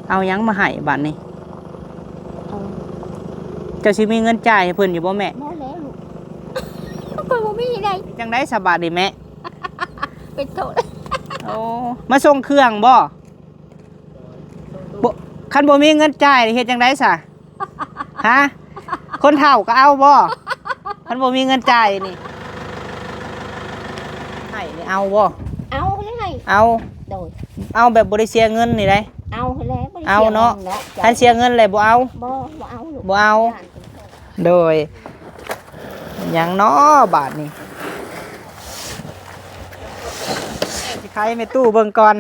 ເອົາຫຍັງມາໃຫ້ບາດນີ້? ເອົາ ເຈົ້າຊິມີເງິນຈ່າຍໃຫ້ເພິ່ນຢູ່ບໍ່ແມ່? ບໍ່ແລ້ວລູກ ຂ້ອຍບໍ່ມີໃດ. ຈັ່ງໃດສະບາດນີ້ແມ່? ເປັນໂທດ. ໂອ້ ມາສົ່ງເຄື່ອງບໍ່? ບໍ່ ຄັນບໍ່ມີເງິນຈ່າຍນີ້ເຮັດຈັ່ງໃດຊະ? ຮະ? ຄົນເຖົ້າກໍເອົາບໍ່? ຄັນບໍ່ມີເງິນຈ່າຍນີ້ ໃຫ້ນີ້ເອົາບໍ່? ເອົາແລ້ວໃຫ້. ເອົາ. ໂດຍ. ເອົາແບບບໍ່ໄດ້ເສຍເງິນນີ້ໃດ? ເອົາແລ້ວ. ບໍ່ໄດ້ເສຍເງິນເນາະ. ເອົາເນາະ. ຄັນເສຍເງິນແລ້ວບໍ່ເອົາ? ບໍ່ ບໍ່ເອົາລູກ. ບໍ່ເອົາ. ຢ້ານເປັນໂທດ. ໂດຍ. ຫຍັງເນາະບາດນີ້? ຊິໄຂແມ່ຕູ້ເບິ່ງກ່ອນ.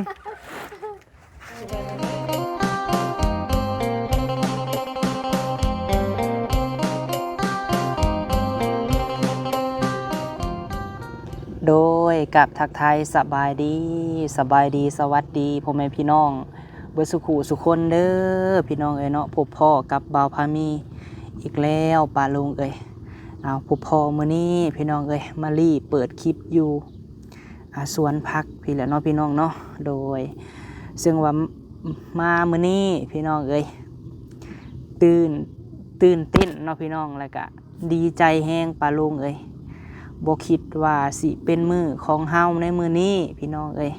ໂດຍ ກາບທັກທາຍສະບາຍດີ ສະບາຍດີ ສະຫວັດດີພໍ່ແມ່ພີ່ນ້ອງເບິດສູ່ຄູ່ສູ່ຄົນເດີ ພີ່ນ້ອງເອີຍເນາະ. ພົບພໍ້ກັບບ່າວພາມີອີກແລ້ວ ປ້າລຸງເອີຍ. ເອົາ ພົບພໍ້ມື້ນີ້ ພີ່ນ້ອງເອີຍ ມາລີເປີດຄລິບຢູ່ ອ່າ ສວນຜັກພີ້ແຫຼະເນາະ ພີ່ນ້ອງເນາະ. ໂດຍ ເຊິ່ງວ່າ ມາມື້ນີ້ ພີ່ນ້ອງເອີຍ ຕື່ນ ຕື່ນເຕັ້ນເນາະ ພີ່ນ້ອງ ແລ້ວກະດີໃຈແຮງ ປ້າລຸງເອີຍ. ບໍ່ຄິດວ່າຊິເປັນມື້ຂອງເຮົາໃນມື້ນີ້ ພີ່ນ້ອງເອີຍ.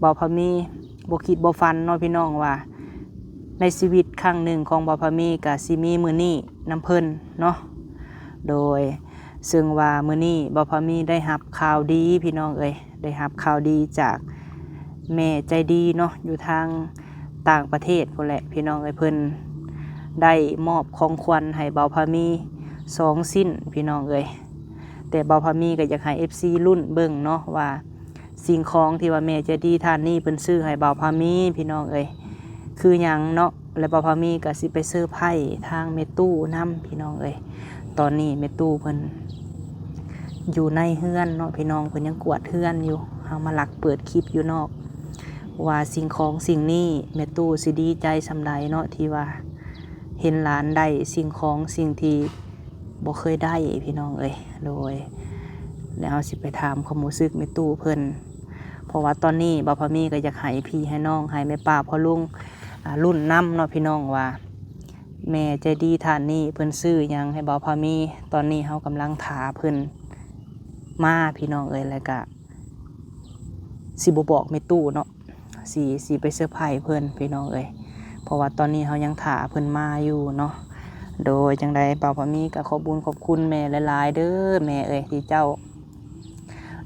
ບ່າວພາມີບໍ່ຄິດບໍ່ຝັນເນາະ ພີ່ນ້ອງ ວ່າໃນຊີວິດຄັ້ງໜຶ່ງຂອງບ່າວພາມີກະຊິມີມື້ນີ້ນຳເພິ່ນເນາະ. ໂດຍ ເຊິ່ງວ່າມື້ນີ້ບ່າວພາມີໄດ້ຮັບຂ່າວດີ ພີ່ນ້ອງເອີຍ ໄດ້ຮັບຂ່າວດີຈາກແມ່ໃຈດີເນາະ ຢູ່ທາງຕ່າງປະເທດພຸ້ນແຫຼະ ພີ່ນ້ອງເອີຍ. ເພິ່ນໄດ້ມອບຂອງຂວັນໃຫ້ບ່າວພາມີສອງຊິ້ນ ພີ່ນ້ອງເອີຍ. ແຕ່ບ່າວພາມີກໍຢາກໃຫ້ເອັຟຊີລຸ້ນເບິ່ງເນາະ ວ່າສິ່ງຂອງທີ່ວ່າແມ່ໃຈດີທ່ານນີ້ເພິ່ນຊື້ໃຫ້ບ່າວພາມີ ພີ່ນ້ອງເອີຍ ຄືຫຍັງເນາະ. ແລະ ບ່າວພາມີກໍຊິໄປເຊີໄພທາງແມ່ຕູ້ນຳ ພີ່ນ້ອງເອີຍ. ຕອນນີ້ແມ່ຕູ້ເພິ່ນຢູ່ໃນເຮືອນເນາະ ພີ່ນ້ອງ ເພິ່ນຍັງກວາດເຮືອນຢູ່. ເຮົາມາລັກເປີດຄລິບຢູ່ນອກ ວ່າສິ່ງຂອງສິ່ງນີ້ແມ່ຕູ້ຊິດີໃຈສ່ຳໃດເນາະ ທີ່ວ່າເຫັນຫຼານໄດ້ສິ່ງຂອງສິ່ງທີ່ບໍ່ເຄີຍໄດ້ ພີ່ນ້ອງເອີຍ. ໂດຍ ແລ້ວເຮົາຊິໄປຖາມຄວາມຮູ້ສຶກແມ່ຕູ້ເພິ່ນ ເພາະວ່າຕອນນີ້ບ່າວພາມີກໍຢາກໃຫ້ພີ່ໃຫ້ນ້ອງ ໃຫ້ແມ່ປ້າພໍ່ລຸງ ອ່າ ລຸ້ນນຳເນາະ ພີ່ນ້ອງ ວ່າແມ່ໃຈດີທ່ານນີ້ເພິ່ນຊື້ຫຍັງໃຫ້ບ່າວພາມີ. ຕອນນີ້ເຮົາກຳລັງຖ້າເພິ່ນມາ ພີ່ນ້ອງເອີຍ ແລ້ວກະຊິບໍ່ບອກແມ່ຕູ້ເນາະ ຊິ ຊິໄປເຊີໄພເພິ່ນ ພີ່ນ້ອງເອີຍ ເພາະວ່າຕອນນີ້ເຮົາຍັງຖ້າເພິ່ນມາຢູ່ເນາະ. ໂດຍ ຈັ່ງໃດບ່າວພາມີກໍຂອບບຸນຂອບຄຸນແມ່ຫຼາຍໆເດີ ແມ່ເອີຍ ທີ່ເຈົ້າ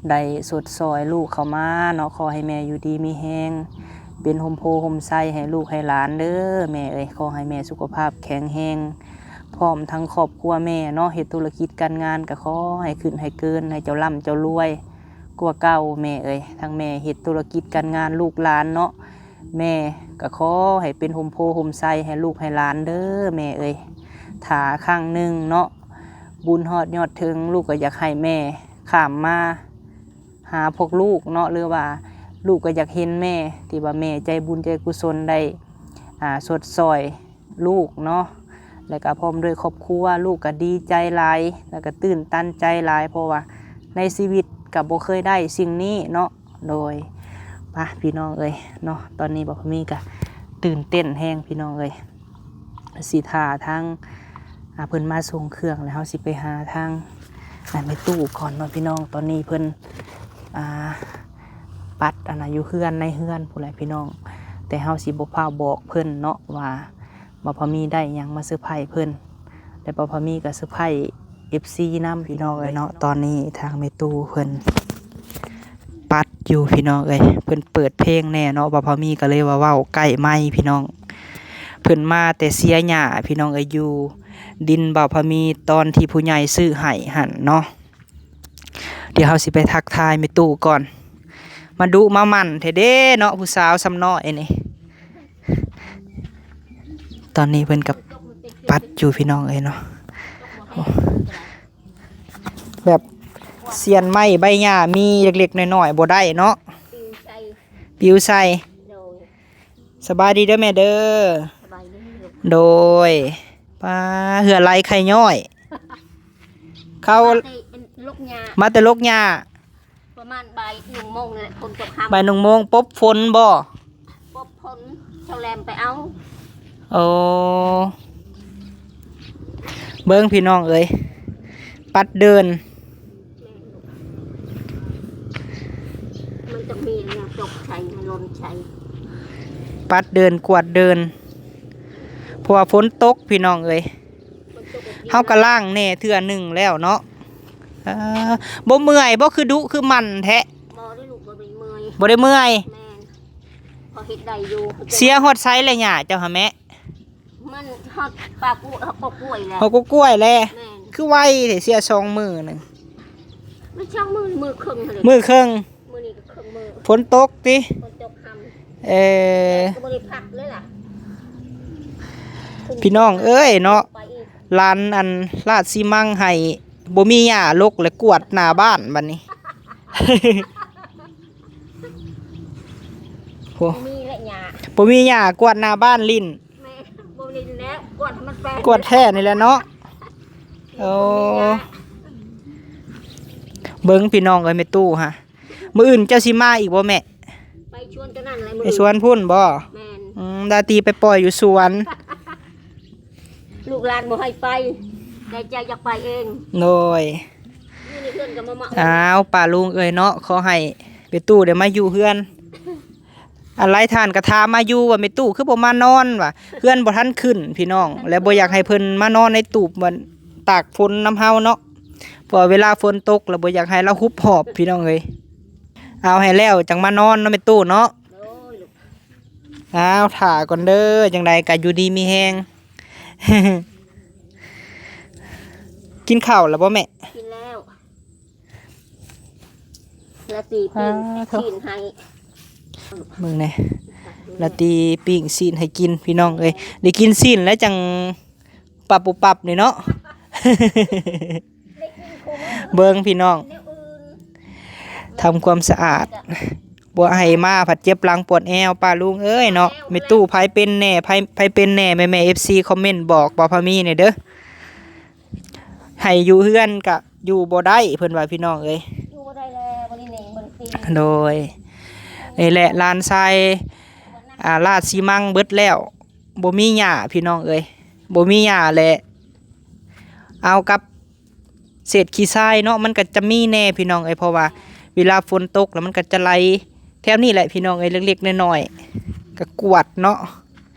ໄດ້ຊົດຊ່ອຍລູກເຂົ້າມາເນາະ. ຂໍໃຫ້ແມ່ຢູ່ດີມີແຮງ ເປັນຮົ່ມໂພຮົ່ມໄຊໃຫ້ລູກໃຫ້ຫຼານເດີແມ່ເອີຍ. ຂໍໃຫ້ແມ່ສຸຂະພາບແຂງແຮງ ພ້ອມທັງຄອບຄົວແມ່ເນາະ. ເຮັດທຸລະກິດການງານກໍຂໍໃຫ້ຂຶ້ນໃຫ້ເກີນ ໃຫ້ເຈົ້າລ່ຳເຈົ້າລວຍກວ່າເກົ່າແມ່ເອີຍ. ທັງແມ່ເຮັດທຸລະກິດການງານ ລູກຫຼານເນາະ ແມ່ກໍຂໍໃຫ້ເປັນຮົ່ມໂພຮົ່ມໄຊໃຫ້ລູກໃຫ້ຫຼານເດີແມ່ເອີຍ. ຖ້າຄັ້ງໜຶ່ງເນາະ ບຸນຮອດຍອດເຖິງ ລູກກໍຢາກໃຫ້ແມ່ຂ້າມມາຫາພວກລູກເນາະ ຫຼືວ່າລູກກໍຢາກເຫັນແມ່ ທີ່ວ່າແມ່ໃຈບຸນໃຈກຸສົນໄດ້ ອ່າ ຊົດຊ່ອຍລູກເນາະ ແລ້ວກໍພ້ອມດ້ວຍຄອບຄົວ. ລູກກໍດີໃຈຫຼາຍ ແລ້ວກໍຕື່ນຕັນໃຈຫຼາຍ ເພາະວ່າໃນຊີວິດກໍບໍ່ເຄີຍໄດ້ສິ່ງນີ້ເນາະ. ໂດຍ ປະ ພີ່ນ້ອງເອີຍເນາະ ຕອນນີ້ບ່າວພາມີກະຕື່ນເຕັ້ນແຮງ ພີ່ນ້ອງເອີຍ. ຊິຖ້າທາງ ອ່າ ເພິ່ນມາສົ່ງເຄື່ອງ ແລ້ວເຮົາຊິໄປຫາທາງ ອ່າ ແມ່ຕູ້ກ່ອນເນາະ ພີ່ນ້ອງ. ຕອນນີ້ເພິ່ນ ອ່າ ປັດອັນນະຢູ່ເຮືອນ ໃນເຮືອນພຸ້ນແຫຼະ ພີ່ນ້ອງ ແຕ່ເຮົາຊິບໍ່ຟ້າວບອກເພິ່ນເນາະ ວ່າບ່າວພາມີໄດ້ຫຍັງມາເຊີໄພເພິ່ນ ແລະ ບ່າວພາມີກໍເຊີໄພ ເອັຟຊີນຳ ພີ່ນ້ອງເອີຍເນາະ. ຕອນນີ້ທາງແມ່ຕູ້ເພິ່ນປັດຢູ່ ພີ່ນ້ອງເອີຍ ເພິ່ນເປີດເພງແດ່ເນາະ. ບ່າວພາມີກໍເລີຍວ່າເວົ້າໃກ້ໄມ ພີ່ນ້ອງ. ເພິ່ນມາແຕ່ເສຍຫຍ້າ ພີ່ນ້ອງເອີຍ ຢູ່ດິນບ່າວພາມີ ຕອນທີ່ຜູ້ໃຫຍ່ຊື້ໃຫ້ຫັ້ນເນາະ. ດຽວເຮົາຊິໄປທັກທາຍແມ່ຕູ້ກ່ອນ. ມາດຸມາໝັ່ນແທ້ເດ້ເນາະ ຜູ້ສາວສ່ຳນ້ອຍນີ້. ຕອນນີ້ເພິ່ນກໍປັດຢູ່ ພີ່ນ້ອງເອີຍເນາະ. ໂອ້ ແບບສ່ຽນໄມ້ໃບຫຍ້າມີເລັກໆນ້ອຍໆບໍ່ໄດ້ເນາະ ປິວໃສ່ ປິວໃສ່. ໂດຍ ສະບາຍດີເດີແມ່ເດີ. ສະບາຍດີລູກ. ໂດຍ ປ້າ ເຫື່ອໄຫຼໄຂ້ຍ້ອຍ ເຂົາມາແຕ່ລົກຫຍ້າ ມາແຕ່ລົກຫຍ້າ ປະມານບ່າຍໜຶ່ງໂມງນີ້ແຫຼະ ຝົນຕົກຄ່ຳ ບ່າຍໜຶ່ງໂມງ. ປົບຝົນບໍ່? ປົບຝົນ. ເຈົ້າແລມໄປເອົາ. ໂອ້ ເບິ່ງພີ່ນ້ອງເອີຍ ປັດເດີ່ນ ມັນຕ້ອງມີແນວຕົກໃສ່ ມັນຫຼົ່ນໃສ່ ປັດເດີ່ນ ກວາດເດີ່ນ ເພາະວ່າຝົນຕົກພີ່ນ້ອງເອີຍ. ເຮົາກໍລ້າງແດ່ເທື່ອໜຶ່ງແລ້ວເນາະ. ເອີ ບໍ່ເມື່ອຍບໍ່? ຄືດຸຄືໝັ່ນແທ້. ບໍ່ໄດ້ລູກ ບໍ່ໄດ້ເມື່ອຍ ບໍ່ໄດ້ເມື່ອຍ. ແມ່ນ ພໍເຮັດໄດ້ຢູ່. ເສຍຮອດໃສແລ້ວຫຍ້າເຈົ້າຫາແມະ? ມັນຮອດປ່າກະ ຮອດກົກກ້ວຍແລ້ວ ຮອດກົກກ້ວຍແລ້ວ. ແມ່ນ ຄືໄວແທ້ ເສຍສອງມື້ໜຶ່ງ. ມັນສອງມື້ ມື້ເຄິ່ງຫັ້ນແຫຼະ ມື້ເຄິ່ງ. ມື້ນີ້ກໍເຄິ່ງມື້ ຝົນຕົກຕິ? ຝົນຕົກຄ່ຳ. ເອີ ກໍບໍ່ໄດ້ພັກເລີຍລະ ພີ່ນ້ອງເອີຍເນາະ. ໄປອີກ ຫຼານອັນລາດຊີມັງໃຫ້ ບໍ່ມີຫຍ້າລົກ ແລະກວາດໜ້າບ້ານບັດນີ້. ໂອ້ ບໍ່ມີແລ້ວຫຍ້າ ບໍ່ມີຫຍ້າ ກວາດໜ້າບ້ານຫຼິ້ນ. ແມ່ນ ບໍ່ຫຼິ້ນແລ້ວ ກວາດໃຫ້ມັນແປງ ກວາດແທ້ນີ້ແຫຼະເນາະ. ໂອ້ ບໍ່ມີຫຍ້າ ເບິ່ງພີ່ນ້ອງເອີຍ ແມ່ຕູ້ຫາ ມື້ອື່ນເຈົ້າຊິມາອີກບໍ່ແມ່? ໄປສວນຕົວນັ້ນແຫຼະ ໄປສວນພຸ້ນບໍ່? ແມ່ນ ອືມ ລາຕີໄປປ່ອຍຢູ່ສວນ. ລູກຫຼານບໍ່ໃຫ້ໄປ ແຕ່ໃຈຢາກໄປເອງ. ໂດຍ ຢູ່ໃນເຮືອນກໍມາເໝາະ. ອ້າວ ປ້າລຸງເອີຍເນາະ ຂໍໃຫ້ແມ່ຕູ້ໄດ້ມາຢູ່ເຮືອນ. ອັນຫຼາຍທ່ານກໍຖາມມາຢູ່ວ່າ ແມ່ຕູ້ຄືບໍ່ມານອນ ວ່າເຮືອນບໍ່ທັນຂຶ້ນພີ່ນ້ອງ ແລະບໍ່ຢາກໃຫ້ເພິ່ນມານອນໃນຕູບ ຕາກຝົນນຳເຮົາເນາະ. ເພາະວ່າເວລາຝົນຕົກແລ້ວບໍ່ຢາກໃຫ້ລາວຮຸບຫອບພີ່ນ້ອງເອີຍ. ເອົາໃຫ້ແລ້ວຈັ່ງມານອນເນາະແມ່ຕູ້ເນາະ. ໂດຍ ອ້າວ ຖ້າກ່ອນເດີ ຈັ່ງໃດກໍຢູ່ດີມີແຮງ. ກິນເຂົ້າແລ້ວບໍ່ແມ່? ກິນແລ້ວ ລາຕີປີ້ງຊີ້ນໃຫ້. ເບິ່ງແດ່ ລາຕີປີ້ງຊີ້ນໃຫ້ກິນພີ່ນ້ອງເອີຍ. ໄດ້ກິນຊີ້ນແລ້ວຈັ່ງປັບປຸບປັບນີ້ເນາະ. ເບິ່ງພີ່ນ້ອງ ທຳຄວາມສະອາດ ບໍ່ໃຫ້ມາພັດເຈັບຫຼັງປວດແອວ ປ້າລຸງເອີຍເນາະ. ແມ່ຕູ້ໃຜເປັນແດ່ ໃຜ ໃຜເປັນແດ່ ແມ່ໆ ເອັຟຊີ ຄອມເມັນບອກບ່າວພາມີແດ່ເດີ. ໃຫ້ຢູ່ເຮືອນກະຢູ່ບໍ່ໄດ້ ເພິ່ນວ່າພີ່ນ້ອງເອີຍ. ຢູ່ບໍ່ໄດ້ແລ້ວ ບໍ່ໄດ້ເໜັງ ບໍ່ໄດ້ຕີ. ໂດຍ ນີ້ແຫຼະ ຫຼານຊາຍ ອ່າ ລາດຊີມັງເບິດແລ້ວ ບໍ່ມີຫຍ້າພີ່ນ້ອງເອີຍ ບໍ່ມີຫຍ້າແຫຼະ ເອົາກັບເສດຂີ້ຊາຍເນາະ ມັນກໍຈະມີແດ່ພີ່ນ້ອງເອີຍ. ເພາະວ່າເວລາຝົນຕົກແລ້ວມັນກໍຈະໄຫຼແຖວນີ້ແຫຼະພີ່ນ້ອງເອີຍ ເລັກໆ ນ້ອຍໆ ກໍກວາດເນາະ.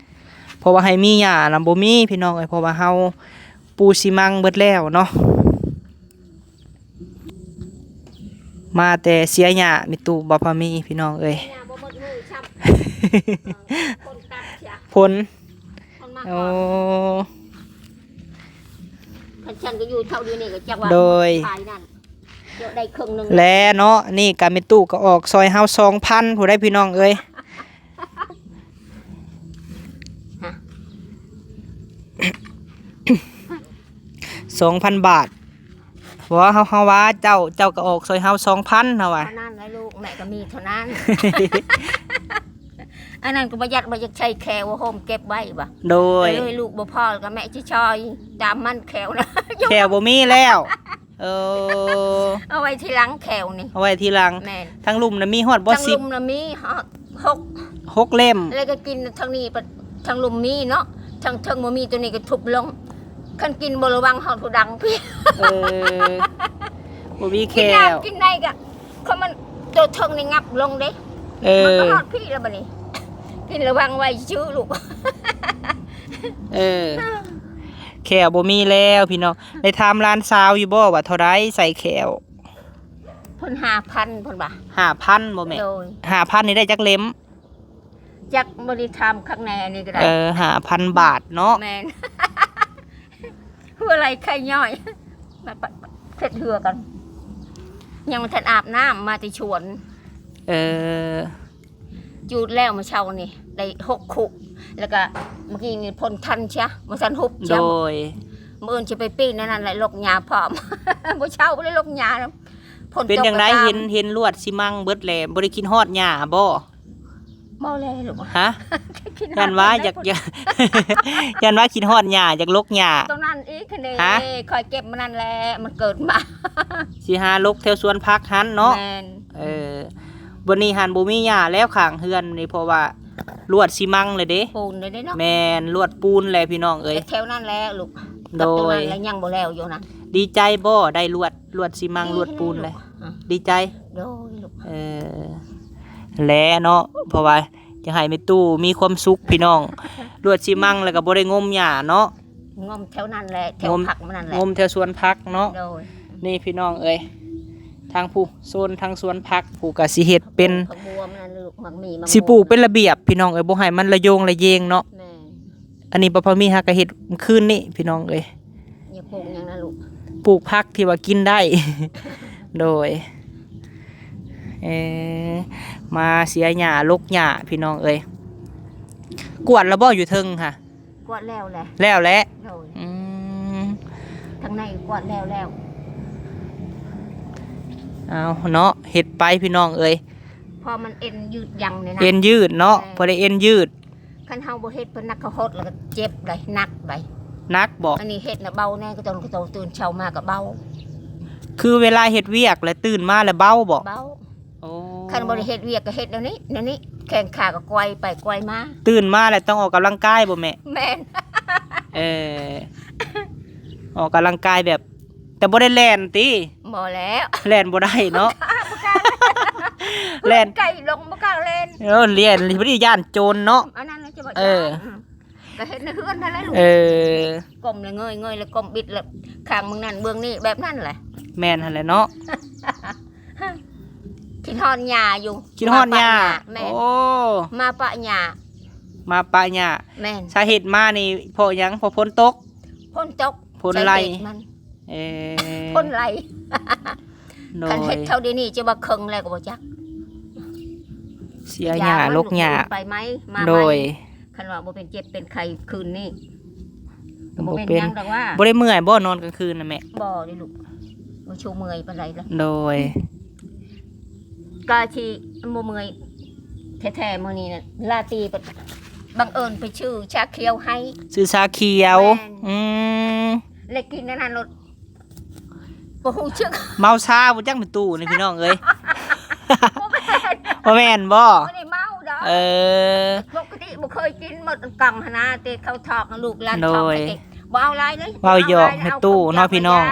ເພາະວ່າໃຫ້ມີຫຍ້ານະບໍ່ມີພີ່ນ້ອງເອີຍ ເພາະວ່າເຮົາປູຊີມັງເບິດແລ້ວເນາະ. ມາແຕ່ເສຍຫຍ້າ ມີຕູ້ບໍ່ພໍມີພີ່ນ້ອງເອີຍ. ຫຍ້າບໍ່ໝົດມືຊ້ຳ ຄົນຕັດເສຍ ຜົນ ຄົນມາ ໂອ້ ຄັນຊັ້ນກໍຢູ່ເທົ່າດຽວນີ້ກໍຈັກວ່າ ໂດຍ ຂາຍນັ້ນ ເຈົ້າໄດ້ເຄິ່ງໜຶ່ງ ແລະເນາະ. ນີ້ກໍແມ່ຕູ້ກໍອອກຊ່ອຍເຮົາສອງພັນ ຜູ້ໃດພີ່ນ້ອງເອີຍ. ຮະ ສອງພັນບາດ. ບໍ່ ເຮົາ ເຮົາວ່າເຈົ້າ ເຈົ້າກໍອອກຊ່ອຍເຮົາສອງພັນ ເຮົາວ່າ. ເທົ່ານັ້ນແຫຼະລູກ ແມ່ກໍມີເທົ່ານັ້ນ. ອັນນັ້ນກໍບໍ່ຢາກ ບໍ່ຢາກໃຊ້ແຂ້ວ ໂຮມເກັບໄວ້ວ່າ. ໂດຍ ເອີຍ ລູກບໍ່ພໍ ແລ້ວກໍແມ່ຊິຊ່ອຍຕາມມັນແຂ້ວນະ. ແຂ້ວບໍ່ມີແລ້ວ. ເອີ ເອົາໄວ້ທີຫຼັງແຂ້ວນີ້ ເອົາໄວ້ທີຫຼັງ. ແມ່ນ ທາງລຸ່ມນະມີຮອດບໍ່ ທາງ ສິບ ລຸ່ມນະມີຮອດຫົກ ຫົກເຫຼັ້ມ ແລ້ວກໍກິນທາງນີ້ ທາງລຸ່ມມີເນາະ ທາງເທິງບໍ່ມີ ຕົວນີ້ກໍທຸບລົງ. ຄັນກິນບໍ່ລະວັງຮອດຜູ້ດັງພີ້. ເອີ ບໍ່ມີແຂ້ວ ກິນນ້ຳກິນໃນກໍ ຄັນມັນໂຕເທິງນີ້ຫງັບລົງເດ້. ເອີ ມັນກໍຮອດພີ້ແລ້ວບັດນີ້ ກິນລະວັງໄວ້ຊື່ລູກ. ເອີ ແຂ້ວບໍ່ມີແລ້ວພີ່ນ້ອງ. ໄດ້ຖາມຫຼານສາວຢູ່ບໍ່ວ່າເທົ່າໃດໃສ່ແຂ້ວ? ເພິ່ນຫ້າພັນ ເພິ່ນວ່າ. ຫ້າພັນບໍ່ແມ່? ໂດຍ ຫ້າພັນນີ້ໄດ້ຈັກເຫຼັ້ມ? ຈັກ ບໍ່ໄດ້ຖາມຄັກແນ່ ອັນນີ້ກໍໄດ້. ເອີ ຫ້າພັນບາດເນາະ. ແມ່ນ ຫົວໄຫຼໄຂ້ຍ້ອຍ ມາເຮັດເຮືອກັນ ຍັງບໍ່ທັນອາບນ້ຳ ມາແຕ່ສວນ. ເອີ ຈູດແລ້ວມື້ເຊົ້ານີ້ໄດ້ຫົກຄຸ ແລ້ວກໍມື້ກີ້ນີ້ພົ່ນທັນຊະ ບໍ່ທັນຮຸບຊະ. ໂດຍ ມື້ອື່ນຊິໄປປີນອັນນັ້ນແຫຼະ ລົກຫຍ້າພ້ອມ. ບໍ່ເຊົ້າບໍ່ໄດ້ລົກຫຍ້ານຳ ຝົນຕົກ. ເປັນຈັ່ງໃດ? ເຫັນ ເຫັນລວດຊີມັງເບິດແລ້ວ ບໍ່ໄດ້ຄິດຮອດຫຍ້າບໍ່? ບໍ່ແລ້ວລູກ. ຮະ? ຢ້ານວ່າຢາກ ຢ້ານ ຢ້ານວ່າຄິດຮອດຫຍ້າ ຢາກລົກຫຍ້າ ຕົງນັ້ນອີກຫັ້ນເດ້. ຮະ? ຂ້ອຍເກັບມານັ້ນແຫຼະ ມັນເກີດມາ ຊິຫາລົກແຖວສວນຜັກຫັ້ນເນາະ. ແມ່ນ ເອີ ບັດນີ້ຫັ້ນບໍ່ມີຫຍ້າແລ້ວຂ້າງເຮືອນນີ້ ເພາະວ່າ ລວດຊີມັງເລີຍເດ້. ປູນເລີຍເດ້ເນາະ. ແມ່ນ ລວດປູນແຫຼະພີ່ນ້ອງເອີຍ. ແຖວນັ້ນແຫຼະລູກ. ໂດຍ. ກັບຕົວນັ້ນແຫຼະ ຍັງບໍ່ແລ້ວຢູ່ນັ້ນ. ດີໃຈບໍ່ ໄດ້ລວດ ລວດຊີມັງ ດີໃຈ ລວດປູນແຫຼະ. ອືມ ດີໃຈ. ໂດຍລູກ. ເອີ ແຫຼະເນາະ ເພາະວ່າຈະໃຫ້ແມ່ຕູ້ມີຄວາມສຸກພີ່ນ້ອງ. ລວດຊີມັງແລ້ວກໍບໍ່ໄດ້ງົມຫຍ້າເນາະ. ງົມແຖວນັ້ນແຫຼະ ແຖວຜັກມັນນັ້ນແຫຼະ ງົມແຖວສວນຜັກເນາະ. ໂດຍ. ນີ້ພີ່ນ້ອງເອີຍ ທາງຜູ້ ໂຊນທາງສວນຜັກ ຜູ້ກໍຊິເຮັດເປັນ ຜັກບົວມັນນັ້ນລູກ ໝາກມີ ໝາກ ຊິປູກເປັນລະບຽບພີ່ນ້ອງເອີຍ ບໍ່ໃຫ້ມັນລະໂຍງລະເຍງເນາະ. ແມ່ນ. ອັນນີ້ປ້າພາມີຫາກໍເຮັດມື້ຄືນນີ້ພີ່ນ້ອງເອີຍ. ຢ່າປູກຫຍັງນະລູກ ປູກຜັກທີ່ວ່າກິນໄດ້. ໂດຍ. ເອີ ມາເສຍຫຍ້າ ລົກຫຍ້າພີ່ນ້ອງເອີຍ. ກວດແລ້ວບໍ່ຢູ່ເທິງຫະ? ກວດແລ້ວແຫຼະ. ແລ້ວແຫຼະ. ໂດຍ. ອືມ ທາງໃນກວດແລ້ວແລ້ວ. ເອົາເນາະ ເຮັດໄປພີ່ນ້ອງເອີຍ. ເພາະມັນເອັນຍືດຍັງນີ້ນະ ເອັນຍືດເນາະ. ແມ່ນ. ພໍໄດ້ເອັນຍືດ. ຄັນເຮົາບໍ່ເຮັດ ເພິ່ນນັກເຂົາຫົດແລ້ວກໍເຈັບໄດ໋ ໜັກໄດ໋. ໜັກບໍ່? ອັນນີ້ເຮັດນະເບົາແດ່ ກໍຕ້ອງ ກໍຕ້ອງຕື່ນເຊົ້າມາກໍເບົາ. ຄືເວລາເຮັດວຽກແລ້ວຕື່ນມາແລ້ວເບົາບໍ່? ເບົາ. ໂອ້ ຄັນບໍ່ໄດ້ເຮັດວຽກກໍເຮັດແນວນີ້ ແນວນີ້ ແຂ້ງຂາກໍໄກວໄປໄກວມາ. ຕື່ນມາແລ້ວຕ້ອງອອກກຳລັງກາຍບໍ່ແມ່? ແມ່ນ. ເອີ ອອກກຳລັງກາຍແບບ ແຕ່ບໍ່ໄດ້ແລ່ນຕິ? ບໍ່ແລ້ວ ແລ່ນບໍ່ໄດ້ເນາະ. ບໍ່ກ້າ ບໍ່ກ້າ ແລ່ນ ໄກລົງບໍ່ກ້າແລ່ນ. ເອີ ແລ່ນ ພໍດີຢ້ານໂຈນເນາະ. ອັນນັ້ນແຫຼະ ຈະບໍ່ ເອີ ຢ້ານ. ອືມ ກໍເຮັດໃນເຮືອນຫັ້ນແຫຼະລູກ. ເອີ ກົ້ມແລ້ວເງີຍ ເງີຍແລ້ວກົ້ມ ບິດແລ້ວຂ້າງເບິ່ງນັ້ນເບິ່ງນີ້ ແບບນັ້ນແຫຼະ. ແມ່ນຫັ້ນແຫຼະເນາະ. ຄິດຮອດຫຍ້າຢູ່ ຄິດຮອດຫຍ້າ. ມາປະຫຍ້າ. ແມ່ນ. ໂອ້ ມາປະຫຍ້າ ມາປະຫຍ້າ. ແມ່ນ. ສາເຫດມານີ້ເພາະຫຍັງ? ເພາະຝົນຕົກ? ຝົນຕົກ ຝົນໄຫຼ. ສາເຫດມັນ ເອີ ຝົນໄຫຼ. ໂດຍ. ຄັນເຮັດເທົ່າດຽວນີ້ຈະວ່າເຄິ່ງແລ້ວກໍບໍ່ຈັກ. ເສຍຫຍ້າ ຫຼົກຫຍ້າ ໄປໄໝ ມາໄໝ. ໂດຍ. ຄັນວ່າບໍ່ເປັນເຈັບເປັນໄຂ້ຄືນນີ້ ກໍບໍ່ເປັນ ບໍ່ເປັນຫຍັງດອກວ່າ. ບໍ່ໄດ້ເມື່ອຍບໍ່ນອນກາງຄືນນະແມ່? ບໍ່ເດ້ລູກ ບໍ່ຊູເມື່ອຍປານໃດເລີຍ. ໂດຍ. ກໍທີ່ບໍ່ເມື່ອຍແທ້ໆ ມື້ນີ້ນະ ລາຕີບັງເອີນໄປຊື້ຊາຂຽວໃຫ້. ຊື້ຊາຂຽວ. ແມ່ນ. ອືມ ແລ້ວກິນອັນນັ້ນໂລດ ບໍ່ຮູ້ສຶກ ເມົາຊາບໍ່ຈັກແມ່ຕູ້ນີ້ພີ່ນ້ອງເອີຍ. ບໍ່ແມ່ນ ບໍ່ແມ່ນບໍ່? ບໍ່ໄດ້ເມົາດອກ. ເອີ ປົກກະຕິບໍ່ເຄີຍກິນໝົດອັນກ່ອງຫັ້ນນະ ແຕ່ເຂົາຖອກນະ ລູກຫຼານຖອກ. ໂດຍ. ແຕ່ບໍ່ເອົາຫຼາຍເລີຍ ເວົ້າຫຍອກແມ່ຕູ້ເນາະພີ່ນ້ອງ.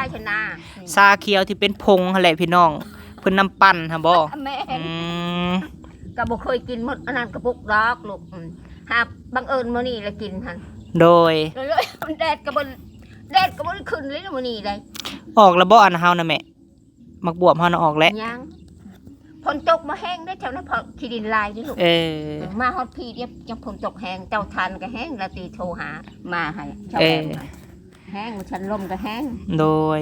ຊາຂຽວທີ່ເປັນຜົງຫັ້ນແຫຼະພີ່ນ້ອງ ເພິ່ນນຳປັ່ນຫັ້ນບໍ່? ແມ່ນ. ອືມ ກໍບໍ່ເຄີຍກິນໝົດອັນນັ້ນກະປຸກດອກລູກ. ອືມ ຫາບັງເອີນມື້ນີ້ລະກິນຫັ້ນ. ໂດຍ. ແດດກໍບໍ່ ແດດກໍບໍ່ໄດ້ຂຶ້ນເລີຍມື້ນີ້ໃດ. ອອກແລ້ວບໍ່ອັນເຮົານະແມ່? ໝາກບວບເຮົານະອອກແລ້ວ. ຍັງ. ຝົນຕົກບໍ່ແຮງເດ້ແຖວນັ້ນ ເພາະຂີ້ດິນຫຼາຍເດ້ລູກ. ເອີ ມາຮອດພີ້ດຽວຈັ່ງຝົນຕົກແຮງ ເຕົາຖ່ານກໍແຮງ ລາຕີໂທຫາມາໃຫ້ເຈົ້າ. ເອີ ແຮງ ຊັ້ນລົມກໍແຮງ. ໂດຍ.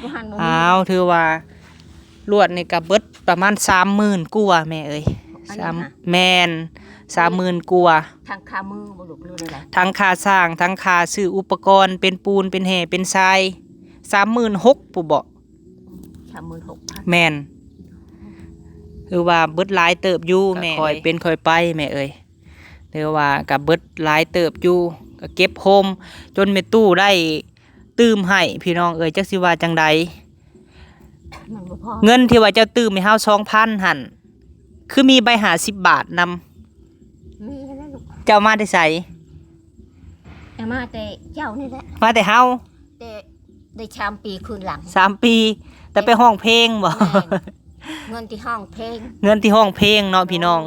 ບໍ່ຫັ້ນບໍ່ມີ. ອ້າວ ຖືວ່າລວດນີ້ກໍເບິດປະມານສາມໝື່ນກວ່າແມ່ເອີຍ. ອັນນີ້ຫະ? ສາມ ແມ່ນ ສາມໝື່ນກວ່າ. ທັງຄ່າມືບໍ່ລູກ ຫຼືແນວໃດ? ທັງຄ່າສ້າງ ທັງຄ່າຊື້ອຸປະກອນເປັນປູນ ເປັນແຮ່ ເປັນຊາຍ ສາມໝື່ນຫົກພຸ້ນບໍ? ສາມໝື່ນຫົກພັນ. ແມ່ນ. ຖືວ່າເບິດຫຼາຍເຕີບຢູ່ແມ່. ຄ່ອຍເປັນຄ່ອຍໄປແມ່ເອີຍ. ຖືວ່າກໍເບິດຫຼາຍເຕີບຢູ່ ກໍເກັບໂຮມຈົນແມ່ຕູ້ໄດ້ຕື່ມໃຫ້ພີ່ນ້ອງເອີຍ. ຈັກຊິວ່າຈັ່ງໃດ? ມັນບໍ່ພໍ. ເງິນທີ່ວ່າເຈົ້າຕື່ມໃຫ້ເຮົາສອງພັນຫັ້ນ ຄືມີໃບຫ້າສິບບາດນຳ? ມີແລ້ວລູກ. ເຈົ້າມາແຕ່ໃສ? ເອົາມາແຕ່ເຈົ້ານີ້ແຫຼະ. ມາແຕ່ເຮົາ? ແຕ່ໄດ້ສາມປີຄືນຫຼັງ. ສາມປີ ແຕ່ໄປຮ້ອງເພງບໍ? ແມ່ນ. ເງິນທີ່ຮ້ອງເພງ ເງິນທີ່ຮ້ອງເພງເນາະ ໂດຍ ພີ່ນ້ອງ.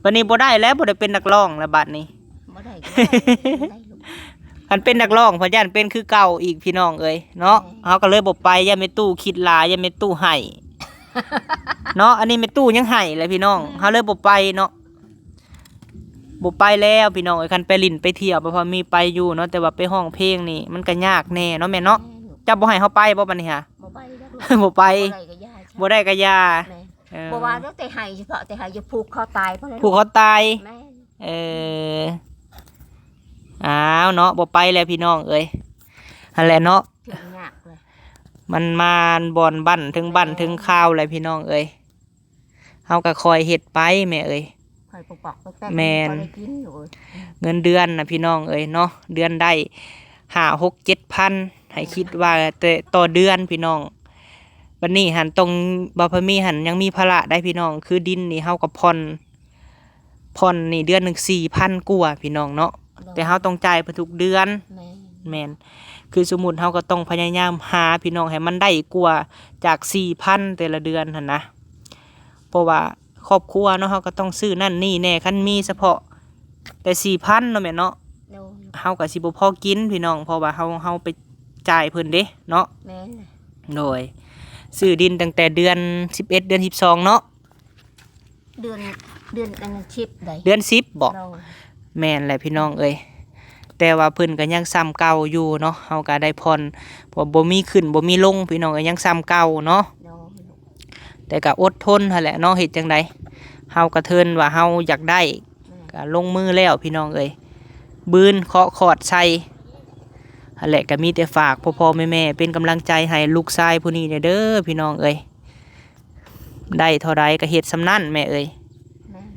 ບັດນີ້ບໍ່ໄດ້ແລ້ວ ບໍ່ໄດ້ເປັນນັກຮ້ອງແລ້ວບັດນີ້. ບໍ່ໄດ້ກໍບໍ່ໄດ້ ບໍ່ໄດ້ລູກ. ຄັນເປັນນັກຮ້ອງ ເພິ່ນຢ້ານເປັນຄືເກົ່າອີກ ພີ່ນ້ອງເອີຍເນາະ. ແມ່ນ. ເຮົາກໍເລີຍບໍ່ໄປ ຢ້ານແມ່ຕູ້ຄິດຫຼາຍ ຢ້ານແມ່ຕູ້ໄຫ້ເນາະ. ອັນນີ້ແມ່ຕູ້ຍັງໄຫ້ແຫຼະ ພີ່ນ້ອງ. ແມ່ນ. ເຮົາເລີຍບໍ່ໄປເນາະ. ບໍ່ໄປແລ້ວພີ່ນ້ອງເອີຍ. ຄັນໄປຫຼິ້ນໄປທ່ຽວ ບໍ່ພໍມີໄປຢູ່ເນາະ ແຕ່ວ່າໄປຮ້ອງເພງນີ້ ມັນກໍຍາກແດ່ເນາະແມ່ເນາະ. ແມ່ນ. ເຈົ້າບໍ່ໃຫ້ເຮົາໄປບໍ່ບັດນີ້ຫະ? ບໍ່ໄປດອກລູກ. ບໍ່ໄປ. ບໍ່ໄດ້ກໍຢ່າ ບໍ່ໄດ້ກໍຢ່າ. ແມ່ນ. ເອີ ບໍ່ວ່າແຕ່ໃຫ້ ສະເພາະແຕ່ໃຫ້ຢູ່ຜູກຄໍຕາຍພໍແລ້ວ. ຜູກຄໍຕາຍ. ແມ່ນ. ເອີ ອ້າວເນາະ ບໍ່ໄປແລ້ວພີ່ນ້ອງເອີຍ. ຫັ້ນແຫຼະເນາະ ເຖິງຍາກເລີຍ. ມັນມາບ່ອນບ້ານເຖິງບ້ານເຖິງຄາວແຫຼະ ພີ່ນ້ອງເອີຍ. ເຮົາກໍຄ່ອຍເຮັດໄປແມ່ເອີຍ. ຄ່ອຍປອກໆແປກໆ. ແມ່ນ. ພໍໄດ້ກິນຢູ່ເອີຍ. ເງິນເດືອນນະ ພີ່ນ້ອງເອີຍເນາະ ເດືອນໄດ້ຫ້າ ຫົກ ເຈັດພັນ ໃຫ້ຄິດວ່າແຕ່ຕໍ່ເດືອນພີ່ນ້ອງ. ບັດນີ້ຫັ້ນຕ້ອງ ບ່າວພາມີຫັ້ນຍັງມີພາລະໄດ໋ພີ່ນ້ອງ ຄືດິນນີ້ເຮົາກໍຜ່ອນ ຜ່ອນນີ້ເດືອນໜຶ່ງສີ່ພັນກວ່າພີ່ນ້ອງເນາະ ໂດຍ ແຕ່ເຮົາຕ້ອງຈ່າຍເພິ່ນທຸກເດືອນ. ແມ່ນ ແມ່ນ ຄືສົມມຸດເຮົາກໍຕ້ອງພະຍາຍາມຫາພີ່ນ້ອງໃຫ້ມັນໄດ້ກວ່າຈາກສີ່ພັນແຕ່ລະເດືອນຫັ້ນນະ ເພາະວ່າຄອບຄົວເນາະ ເຮົາກໍຕ້ອງຊື້ນັ້ນນີ້ແດ່ ຄັນມີສະເພາະແຕ່ສີ່ພັນເນາະແມ່ເນາະ ໂດຍ ເຮົາກໍຊິບໍ່ພໍກິນພີ່ນ້ອງ ເພາະວ່າເຮົາ ເຮົາໄປຈ່າຍເພິ່ນເດ້ເນາະ. ແມ່ນ ໂດຍ ຊື້ດິນຕັ້ງແຕ່ເດືອນສິບເອັດ ເດືອນສິບສອງເນາະ. ເດືອນ ເດືອນອັນສິບໃດ ເດືອນສິບບໍ? ໂດຍ ແມ່ນແຫຼະພີ່ນ້ອງເອີຍ ແຕ່ວ່າເພິ່ນກໍຍັງສ່ຳເກົ່າຢູ່ເນາະ ເຮົາກໍໄດ້ຜ່ອນ ເພາະບໍ່ມີຂຶ້ນບໍ່ມີລົງ ພີ່ນ້ອງກໍຍັງສ່ຳເກົ່າເນາະ. ໂດຍ ແຕ່ກໍອົດທົນຫັ້ນແຫຼະເນາະ ເຮັດຈັ່ງໃດ ເຮົາກໍເທີນວ່າເຮົາຢາກໄດ້ ແມ່ນ ກໍລົງມືແລ້ວພີ່ນ້ອງເອີຍ ບືນເຄາະຄອດໃສ່ຫັ້ນແຫຼະ. ກໍມີແຕ່ຝາກພໍ່ໆແມ່ໆເປັນກຳລັງໃຈໃຫ້ລູກຊາຍຜູ້ນີ້ແດ່ເດີພີ່ນ້ອງເອີຍ. ໄດ້ເທົ່າໃດກໍເຮັດສ່ຳນັ້ນແມ່ເອີຍ. ແມ່ນ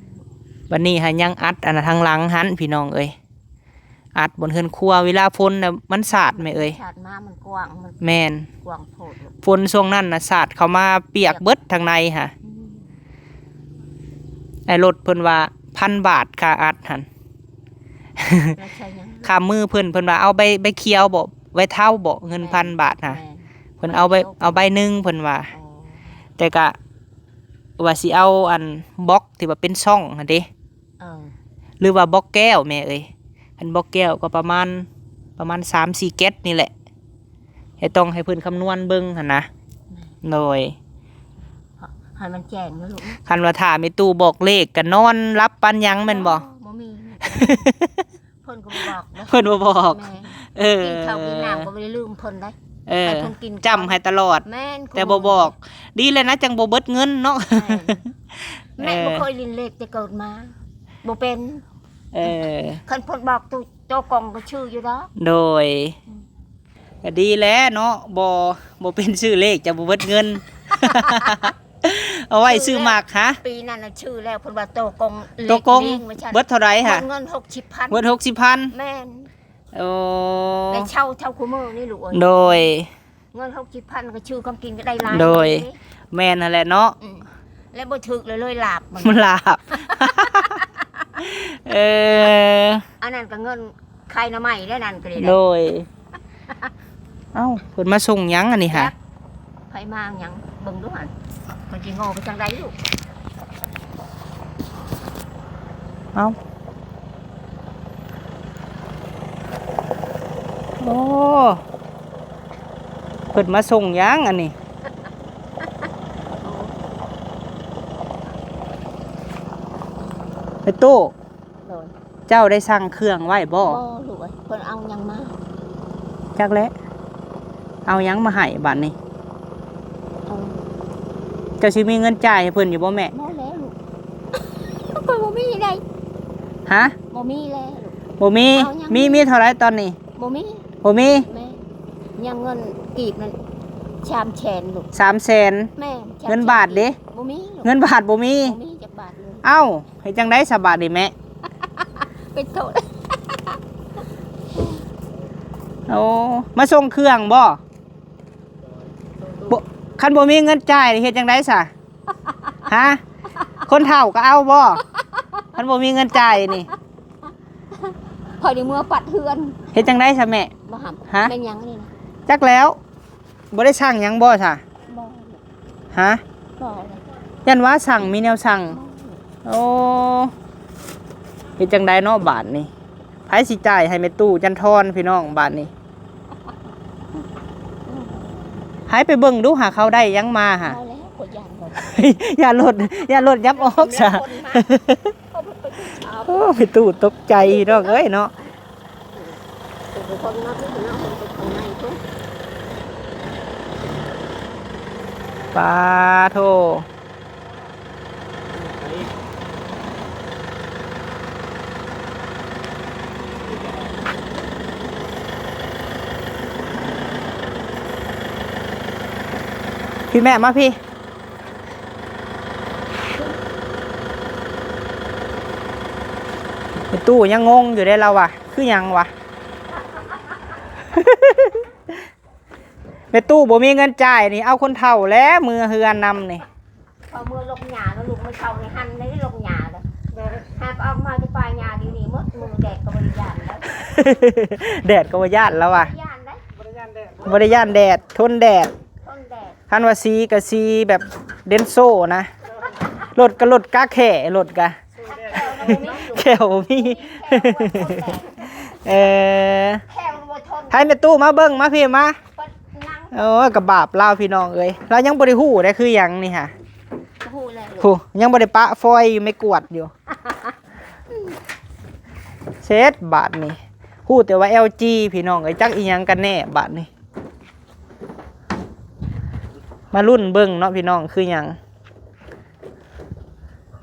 ບັດນີ້ຫາຍັງອັດອັນນະທາງຫຼັງຫັ້ນພີ່ນ້ອງເອີຍ ອັດບ່ອນເຮືອນຄົວ ເວລາຝົນນະມັນສາດແມ່ເອີຍ ສາດມາມັນກວ້າງ ມັນ ແມ່ນ ກວ້າງໂພດ ຝົນຊ່ວງນັ້ນນະສາດເຂົ້າມາປຽກເບິດທາງໃນຫະ. ອືມ ໄອ້ລົດເພິ່ນວ່າພັນບາດຄ່າອັດຫັ້ນ ແລ້ວໃຊ້ຫຍັງ? ຄ່າມືເພິ່ນ ເພິ່ນວ່າເອົາໃບ ໃບຂຽວບໍ ໃບເທົາບໍ ເງິນ ແມ່ນ ພັນບາດຫະ ແມ່ນ ເພິ່ນເອົາໃບ ເອົາໃບໜຶ່ງເພິ່ນວ່າ. ອໍ ແຕ່ກະວ່າຊິເອົາອັນບລັອກທີ່ວ່າເປັນຊ່ອງຫັ້ນເດ້. ເອີ ຫຼືວ່າບລັອກແກ້ວແມ່ເອີຍ ຄັນບລັອກແກ້ວກໍປະມານ ປະມານສາມສີ່ແກັດນີ້ແຫຼະ ແຕ່ຕ້ອງໃຫ້ເພິ່ນຄຳນວນເບິ່ງຫັ້ນນະ. ແມ່ນ ໂດຍ ໃຫ້ມັນແຈ້ງເນາະລູກເນາະ. ຄັນວ່າຖ້າແມ່ຕູ້ບອກເລກກໍນອນຫຼັບປານຫຍັງແມ່ນບໍ່? ບໍ່ ບໍ່ມີ ເພິ່ນກໍບໍ່ບອກເດ້ ເພິ່ນບໍ່ບອກ. ແມ່ນ ເອີ ກິນເຂົ້າກິນນ້ຳກໍບໍ່ໄດ້ລືມເພິ່ນເດ້. ເອີ ໃຫ້ເພິ່ນກິນ ຈ້ຳໃຫ້ຕະຫຼອດ. ແມ່ນ ແຕ່ບໍ່ບອກ ດີແລ້ວນະ ຈັ່ງບໍ່ເບິດເງິນເນາະ. ແມ່ນ ແມ່ ເອີ ບໍ່ເຄີຍຫຼິ້ນເລກແຕ່ເກີດມາ ບໍ່ເປັນ. ເອີ ຄັນເພິ່ນບອກໂຕ ໂຕກົງກໍຊື່ຢູ່ດອກ. ໂດຍ ອືມ ກໍດີແລ້ວເນາະ ບໍ່ ບໍ່ເປັນຊື້ເລກຈະບໍ່ເບິດເງິນ ເອົາໄວ້ຊື້ໝາກຫາ. ປີນັ້ນນະຊື່ແລ້ວ ເພິ່ນວ່າໂຕກົງ ໂຕກົງ ເລກນີ້ວ່າຊັ້ນ ເບິດເທົ່າໃດຫະ? ເບິດເງິນຫົກສິບພັນ. ເບິດຫົກສິບພັນ. ແມ່ນ ໂອ້ ໄດ້ເຊົ່າເທົ່າຄູ່ມື້ນີ້ລູກເອີຍ. ໂດຍ ເງິນຫົກສິບພັນກໍຊື້ຂອງກິນກໍໄດ້ຫຼາຍ. ໂດຍ ເດ້ ແມ່ນຫັ້ນແຫຼະເນາະ. ອືມ ແລ້ວບໍ່ຖືກເລີຍ ເລີຍລາບມັນ ມັນລາບ. ເອີ ອັນນັ້ນກໍເງິນຂາຍໜໍ່ໄມ້ແລ້ວນັ້ນກໍໄດ້. ໂດຍ ເອົ້າ ເພິ່ນມາສົ່ງຫຍັງອັນນີ້ຫະ? ຈັກ ໃຜມາຫຍັງ ເບິ່ງດູຫັ້ນ ມັນຊິງໍໄປທາງໃດລູກ? ເອົ້າ ໂອ້ ເພິ່ນມາສົ່ງຫຍັງອັນນີ້? ໄປຕູ້ ໂດຍ ເຈົ້າໄດ້ສັ່ງເຄື່ອງໄວ້ບໍ່? ບໍ່ລູກເອີຍ ເພິ່ນເອົາຫຍັງມາ? ຈັກແຫຼະ ເອົາຫຍັງມາໃຫ້ບາດນີ້? ເອົາ ເຈົ້າຊິມີເງິນຈ່າຍໃຫ້ເພິ່ນຢູ່ບໍ່ແມ່? ບໍ່ແລ້ວລູກ ຂ້ອຍບໍ່ມີໃດ. ຮະ? ບໍ່ມີແລ້ວລູກ. ບໍ່ມີ? ເອົາຫຍັງ? ມີ ມີເທົ່າໃດຕອນນີ້? ບໍ່ມີ ບໍ່ມີ. ແມ່ນ ຍັງເງິນກີບນັ້ນສາມແສນລູກ. ສາມແສນ? ແມ່ນ. ເງິນບາດເດ? ບໍ່ມີລູກ. ເງິນບາດບໍ່ມີ? ບໍ່ມີຈັກບາດເລີຍ. ເອົ້າ ເຮັດຈັ່ງໃດສະບາດນີ້ແມ່? ເປັນໂທດ. ໂອ້ ມາສົ່ງເຄື່ອງບໍ່? ບໍ່ ຄັນບໍ່ມີເງິນຈ່າຍເຮັດຈັ່ງໃດສະ? ຮະ? ຄົນເຖົ້າກໍເອົາບໍ່? ຄັນບໍ່ມີເງິນຈ່າຍນີ້ ຂ້ອຍໄດ້ເມືອປັດເຮືອນ. ເຮັດຈັ່ງໃດສະແມ່? ບໍ່ຫຳ. ຮະ? ແມ່ນຫຍັງນີ້ນະ? ຈັກແລ້ວ. ບໍ່ໄດ້ສັ່ງຫຍັງບໍ່ສະ? ບໍ່. ຮະ? ບໍ່. ຢ້ານວ່າສັ່ງ ມີແນວສັ່ງ. ບໍ່. ໂອ້ ເຮັດຈັ່ງໃດເນາະບາດນີ້? ໃຜຊິຈ່າຍໃຫ້ແມ່ຕູ້ຈັນທອນພີ່ນ້ອງບາດນີ້? ໃຜໄປເບິ່ງດູຫາ ເຂົາໄດ້ຫຍັງມາຫາ. ບໍ່ແລ້ວ ຂ້ອຍຢ້ານລົດ ຢ້ານລົດ ຢ້ານລົດຫຍັບອອກຊະ. ໂອ້ ແມ່ຕູ້ຕົກໃຈພີ່ນ້ອງເອີຍເນາະ. ປາໂທ ພີ່ແມ່ມາພີ່. ແມ່ຕູ້ຍັງງົງຢູ່ເດ້ລາວວ່າ ຄືຫຍັງວະ? ແມ່ຕູ້ບໍ່ມີເງິນຈ່າຍນີ້ ເອົາຄົນເຖົ້າແຫຼະເມືອເຮືອນນຳນີ້. ເຂົາເມືອລົກຫຍ້າແລ້ວ ລູກມາເຊົ່າໃນຫັ້ນໄດ້ລົກຫຍ້າເດີ ຫາປ ອອກມາຈະປ່າຫຍ້າຢູ່ນີ້ໝົດມື້ ແດດກໍບໍ່ໄດ້ຢ້ານແລ້ວ ແດດກໍບໍ່ຢ້ານແລ້ວວ່າ ບໍ່ໄດ້ຢ້ານເດ້ ບໍ່ໄດ້ຢ້ານແດດ ບໍ່ໄດ້ຢ້ານແດດ ທົນແດດ ທົນແດດ ຄັນວ່າສີກໍສີແບບເດນໂຊນະ ລົດກໍລົດກາແຂ້ ລົດກະ ແຂ້ວບໍ່ມີ ແຂ້ວບໍ່ມີ ເອີ ແຂ້ວບໍ່ທົນ ໃຫ້ແມ່ຕູ້ມາເບິ່ງ ມາພີ້ມາ ເອີ ກໍບາບລາວພີ່ນ້ອງເອີຍ ລາວຍັງບໍ່ໄດ້ຮູ້ເດ້ຄືຫຍັງນີ້ຫາ ຮູ້ແລ້ວ ຜູ້ ຍັງບໍ່ໄດ້ປະຟອຍຢູ່ ໄມ້ກວາດຢູ່ ເຊັດບາດນີ້ ຮູ້ແຕ່ວ່າແອວຈີພີ່ນ້ອງເອີຍ ຈັກອີ່ຫຍັງກັນແນ່ບາດນີ້ ມາລຸ້ນເບິ່ງເນາະພີ່ນ້ອງ ຄືຫຍັງ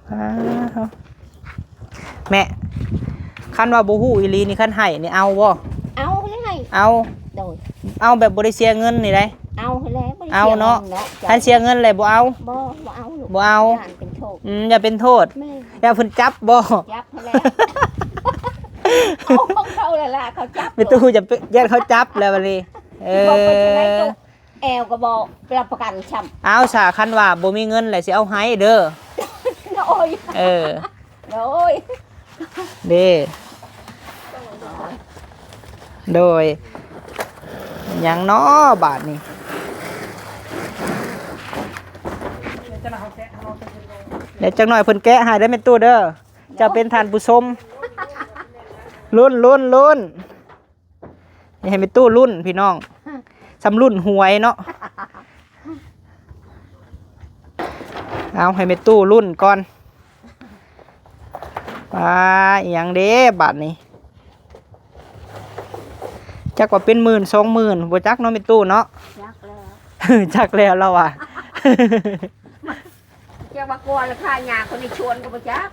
ອ້າວ ແມ່ ຄັນວ່າບໍ່ຮູ້ອີ່ຫຼີນີ້ ຄັນໃຫ້ນີ້ເອົາບໍ່? ເອົາແລ້ວໃຫ້ ເອົາ ໂດຍ ເອົາແບບບໍ່ໄດ້ເສຍເງິນນີ້ໃດ ເອົາແລ້ວ ບໍ່ໄດ້ ເອົາເນາະ ເສຍເງິນເນາະ ຄັນເສຍເງິນແລ້ວບໍ່ເອົາ ບໍ່ ບໍ່ເອົາລູກ ບໍ່ເອົາ ຢ້ານເປັນໂທດ ອືມ ຢ້ານເພິ່ນຈັບບໍ່? ຈັບຫັ້ນແຫຼະ ເອົາຂອງເຂົາແລ້ວລະ ເຂົາຈັບ ແມ່ຕູ້ຈະຢ້ານເຂົາຈັບແລ້ວບັດນີ້ ເອີ ບໍ່ເປັນຈັ່ງໃດໂຕ ແອວກໍບໍ່ຮັບປະກັນຊ້ຳ ເອົາສາ ຄັນວ່າບໍ່ມີເງິນແລ້ວຊິເອົາໃຫ້ເດີ ໂດຍ ເອີ ໂດຍ ເດ້ ໂດຍ ຫຍັງເນາະບາດນີ້ ດຽວຈັກໜ່ອຍເພິ່ນແກະໃຫ້ເດີແມ່ຕູ້ເດີ ເຈົ້າເປັນທ່ານຜູ້ຊົມ ລຸ້ນ ລຸ້ນ ລຸ້ນ ນີ້ໃຫ້ແມ່ຕູ້ລຸ້ນພີ່ນ້ອງ ສ່ຳລຸ້ນຫວຍເນາະ ເອົາໃຫ້ແມ່ຕູ້ລຸ້ນກ່ອນ ປາ ອີ່ຫຍັງເດ້ບາດນີ້ ຈັກວ່າເປັນໝື່ນສອງໝື່ນ ບໍ່ຈັກເນາະແມ່ຕູ້ເນາະ ຈັກແລ້ວ ຈັກແລ້ວລາວວ່າ ຈັກວ່າກ່ອນລາຄາຫຍ້າຄົນໃນສວນກໍບໍ່ຈັກ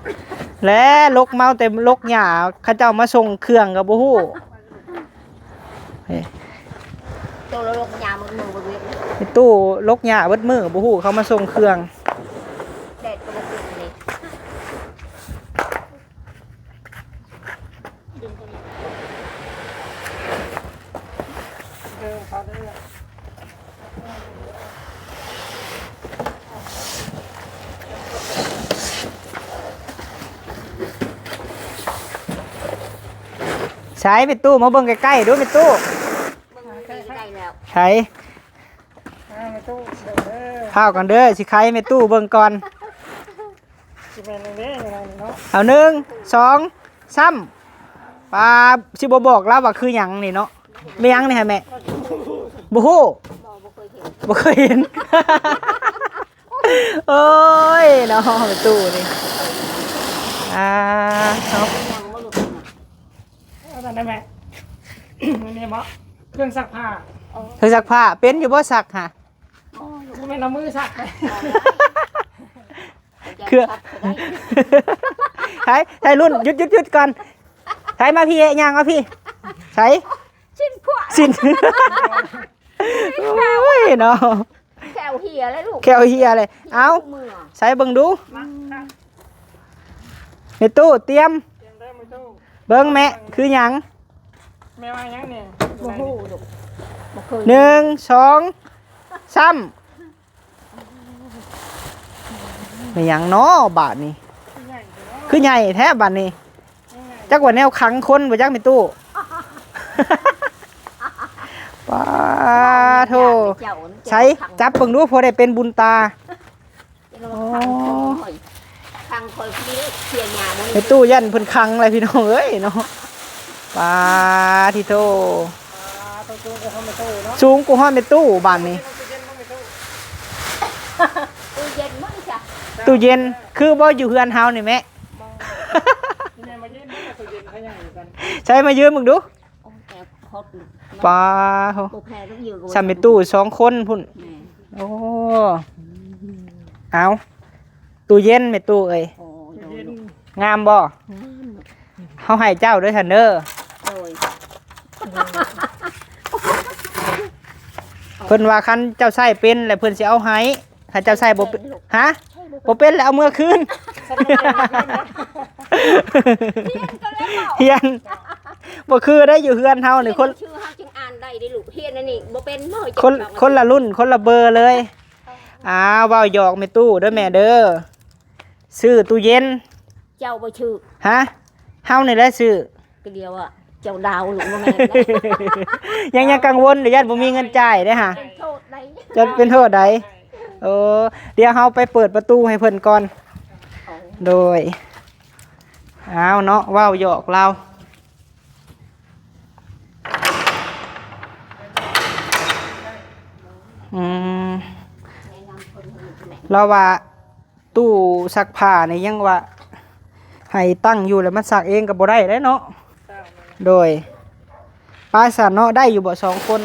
ແລະ ລົກເມົາແຕ່ລົກຫຍ້າ ເຂົາເຈົ້າມາສົ່ງເຄື່ອງກໍບໍ່ຮູ້ ໂຕລະລົກຫຍ້າໝົດມື້ບໍ່ເວັນ ແມ່ຕູ້ລົກຫຍ້າເບິດມື້ບໍ່ຮູ້ເຂົາມາສົ່ງເຄື່ອງ ແດດກໍບໍ່ຂຶ້ນເລີຍ. ໃສແມ່ຕູ້ ມາເບິ່ງໃກ້ໆດູແມ່ຕູ້ ເບິ່ງໃກ້ໆແລ້ວ ໃສ ອ່າ ແມ່ຕູ້ ເບິ່ງເດີ ພ້າວກັນເດີ ຊິໄຂແມ່ຕູ້ເບິ່ງກ່ອນ. ຊິແມ່ນແນວນີ້ເນາະ ເອົາ ໜຶ່ງ ສອງ ສາມ ປາ ຊິບໍ່ບອກລາວວ່າຄືຫຍັງນີ້ເນາະ ແມ່ນຫຍັງນີ້ຫະແມ່ ບໍ່ຮູ້ ບໍ່ເຄີຍເຫັນ ບໍ່ເຄີຍເຫັນ ໂອ້ຍເນາະ ແມ່ຕູ້ນີ້ ອ່າ ເອົາ ເອົານັ້ນໄດ້ແມ່ ນີ້ບໍ່ ເຄື່ອງຊັກຜ້າ ເຄື່ອງຊັກຜ້າ ເປັນຢູ່ບໍ່ຊັກຫະ ບໍ່ແມ່ນເອົາມືຊັກ ເຄືອ ໃຜ ໃຜລຸ້ນ ຢຸດ ຢຸດ ຢຸດກ່ອນ ໃຜມາພີ້ ຍ່າງມາພີ້ ໃຜ ຊິນພວກ ຊິນ ໂອ້ຍເນາະ ແຂ້ວເຫ່ຍແລ້ວລູກ ແຂ້ວເຫ່ຍເລີຍ ເອົາ ໃສ່ເບິ່ງດູ ມາ ແມ່ຕູ້ຕຽມ ຕຽມເດີແມ່ຕູ້ ເບິ່ງແມ່ ຄືຫຍັງ ແມ່ວ່າຫຍັງນີ້ ບໍ່ຮູ້ລູກ ບໍ່ເຄີຍ ໜຶ່ງ ສອງ ສາມ ແມ່ນຫຍັງເນາະບາດນີ້ ຄືໃຫຍ່ແທ້ບາດນີ້ ຈັກວ່າແນວຂັງຄົນບໍ່ຈັກແມ່ຕູ້ ປາໂທ ໃສຈັບເບິ່ງດູ ພໍໄດ້ເປັນບຸນຕາ ໂອ້ ຂັງຂ້ອຍ ຂັງຂ້ອຍ ເສຍຫຍ້າບໍ່ ແມ່ຕູ້ຢ້ານເພິ່ນຂັງແຫຼະພີ່ນ້ອງເອີຍເນາະ ປາທິໂທ ສູງກວ່າຮອດແມ່ຕູ້ບາດນີ້ ຕູ້ເຢັນບໍ່ນີ້ຈ້ະ ຕູ້ເຢັນຄືບໍ່ຢູ່ເຮືອນເຮົານີ້ແມ່ ໃສ່ມາຢືມເບິ່ງດູ ປາໂທ ສ່ຳແມ່ຕູ້ສອງຄົນພຸ້ນ ໂອ້ ເອົາ ຕູ້ເຢັນແມ່ຕູ້ເອີຍ ງາມບໍ່? ເຮົາໃຫ້ເຈົ້າເດີຊັ້ນເດີ ໂດຍ ເພິ່ນວ່າຄັນເຈົ້າໃຊ້ເປັນແລ້ວເພິ່ນຊິເອົາໃຫ້ ຄັນເຈົ້າໃຊ້ບໍ່ເປັນ ຮະ ບໍ່ເປັນແລ້ວເອົາເມືອຄືນ ຮຽນ ບໍ່ຄືໄດ້ຢູ່ເຮືອນເຮົານີ້ ຄົນ ຊື່ເຮົາຈຶ່ງອ່ານໄດ້ເດ້ລູກ ຮຽນອັນນີ້ບໍ່ເປັນ ຄົນ ຄົນລະລຸ້ນ ຄົນລະເບີເລີຍ ອ່າ ເວົ້າຫຍອກແມ່ຕູ້ເດີແມ່ເດີ ຊື້ຕູ້ເຢັນ ເຈົ້າບໍ່ຖືກ. ຮະ? ເຮົານີ້ແຫຼະຊື້. ກໍດຽວວ່າເຈົ້າດາວລູກ ບໍ່ແມ່ນເດ້. ຍັງ ຍັງກັງວົນເດ້ ຢ້ານບໍ່ມີເງິນຈ່າຍເດ້ຫາ. ເປັນໂທດໃດ. ຈະເປັນໂທດໃດ? ໂອ້ ດຽວເຮົາໄປເປີດປະຕູໃຫ້ເພິ່ນກ່ອນ. ໂດຍ. ອ້າວເນາະ ເວົ້າຫຍອກລາວ. ອືມ ລາວວ່າ ຕູ້ຊັກຜ້ານີ້ຍັງວ່າໃຫ້ຕັ້ງຢູ່ ແລ້ວມັນຊັກເອງກໍບໍ່ໄດ້ເດ້ເນາະ. ໂດຍ. ປາຊັ້ນເນາະ ໄດ້ຢູ່ບໍ່ສອງຄົນ?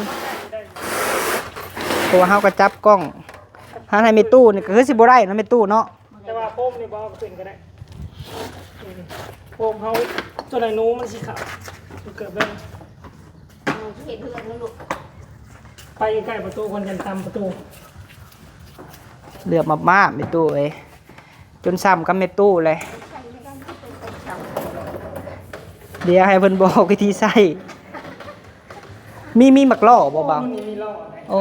ເພາະວ່າເຮົາກໍຈັບກ້ອງ ຫາໃຫ້ແມ່ຕູ້ນີ້ກໍຄືຊິບໍ່ໄດ້ເນາະ ແມ່ຕູ້ເນາະ. ແຕ່ວ່າໂຟມນີ້ບໍ່ເອົາຂຶ້ນກໍໄດ້. ນີ້ ໂຟມເຮົາ ຕົວໃດໜູມັນຊິຂາດ ເກືອບເລີຍ. ເຮັດເຮືອນນຳລູກ ໄປໃກ້ປະຕູ ຄົນຍັນຕຳປະຕູ. ເຫຼືອບມາກໆ ແມ່ຕູ້ເອີຍ ຈົນຊ້ຳກັບແມ່ຕູ້ແຫຼະ. ດຽວໃຫ້ເພິ່ນບອກວິທີໃຊ້. ມີ ມີໝາກລໍ້ບໍ່ບ່າວ? ໂອ້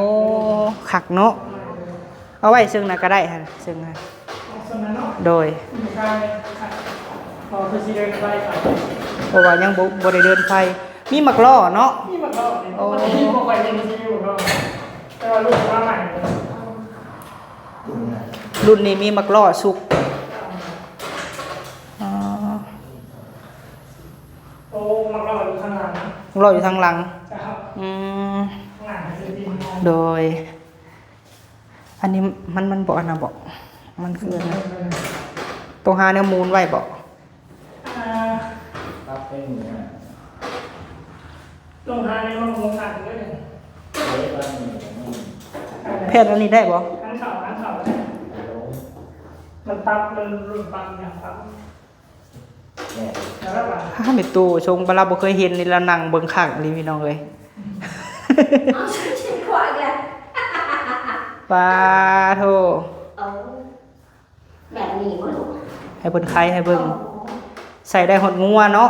ຄັກເນາະ. ເອົາໄວ້ເຊິ່ງນັ້ນກໍໄດ້ຫັ້ນ ເຊິ່ງນັ້ນ. ໂດຍ. ເພາະວ່າຍັງບໍ່ ບໍ່ໄດ້ເດີນໄຟ. ມີໝາກລໍ້ເນາະ? ມີໝາກລໍ້. ໂອ້ ແຕ່ວ່າລຸ້ນມາໃໝ່ ລຸ້ນນີ້ມີໝາກລໍ້ສຸກ. ອໍ ໂອ້ ມັນກໍຢູ່ທາງຫຼັງ ມັນກໍຢູ່ທາງຫຼັງ. ອືມ ໂດຍ. ອັນນີ້ມັນ ມັນບໍ່ອັນນັ້ນບໍ? ມັນຄືອັນນັ້ນ ຕ້ອງຫາແນວໝູນໄວ້ບໍ? ອ່າ ຕ້ອງຫາແນວມາໝູນຕັ້ງເລີຍ. ແຜ່ນອັນນີ້ໄດ້ບໍ? ອັນເກົ່າ ອັນເກົ່າ ມັນປັບ ມັນລຸ້ນປັບ ຫຍັງປັບ. ແມ່ນ ອ້າ ແມ່ຕູ້ຊົງ ປາລາບໍ່ເຄີຍເຫັນນີ້ ລາວນັ່ງເບິ່ງຄັກອີ່ຫຼີພີ່ນ້ອງເອີຍ. ເອົາ ຊິຂວາອີກແລ້ວ. ປາໂທ ເອົາ ແບບນີ້ບໍ່ລູກ? ໃຫ້ເພິ່ນໄຂໃຫ້ເບິ່ງ. ອໍ ໃສ່ໄດ້ຮອດງົວເນາະ.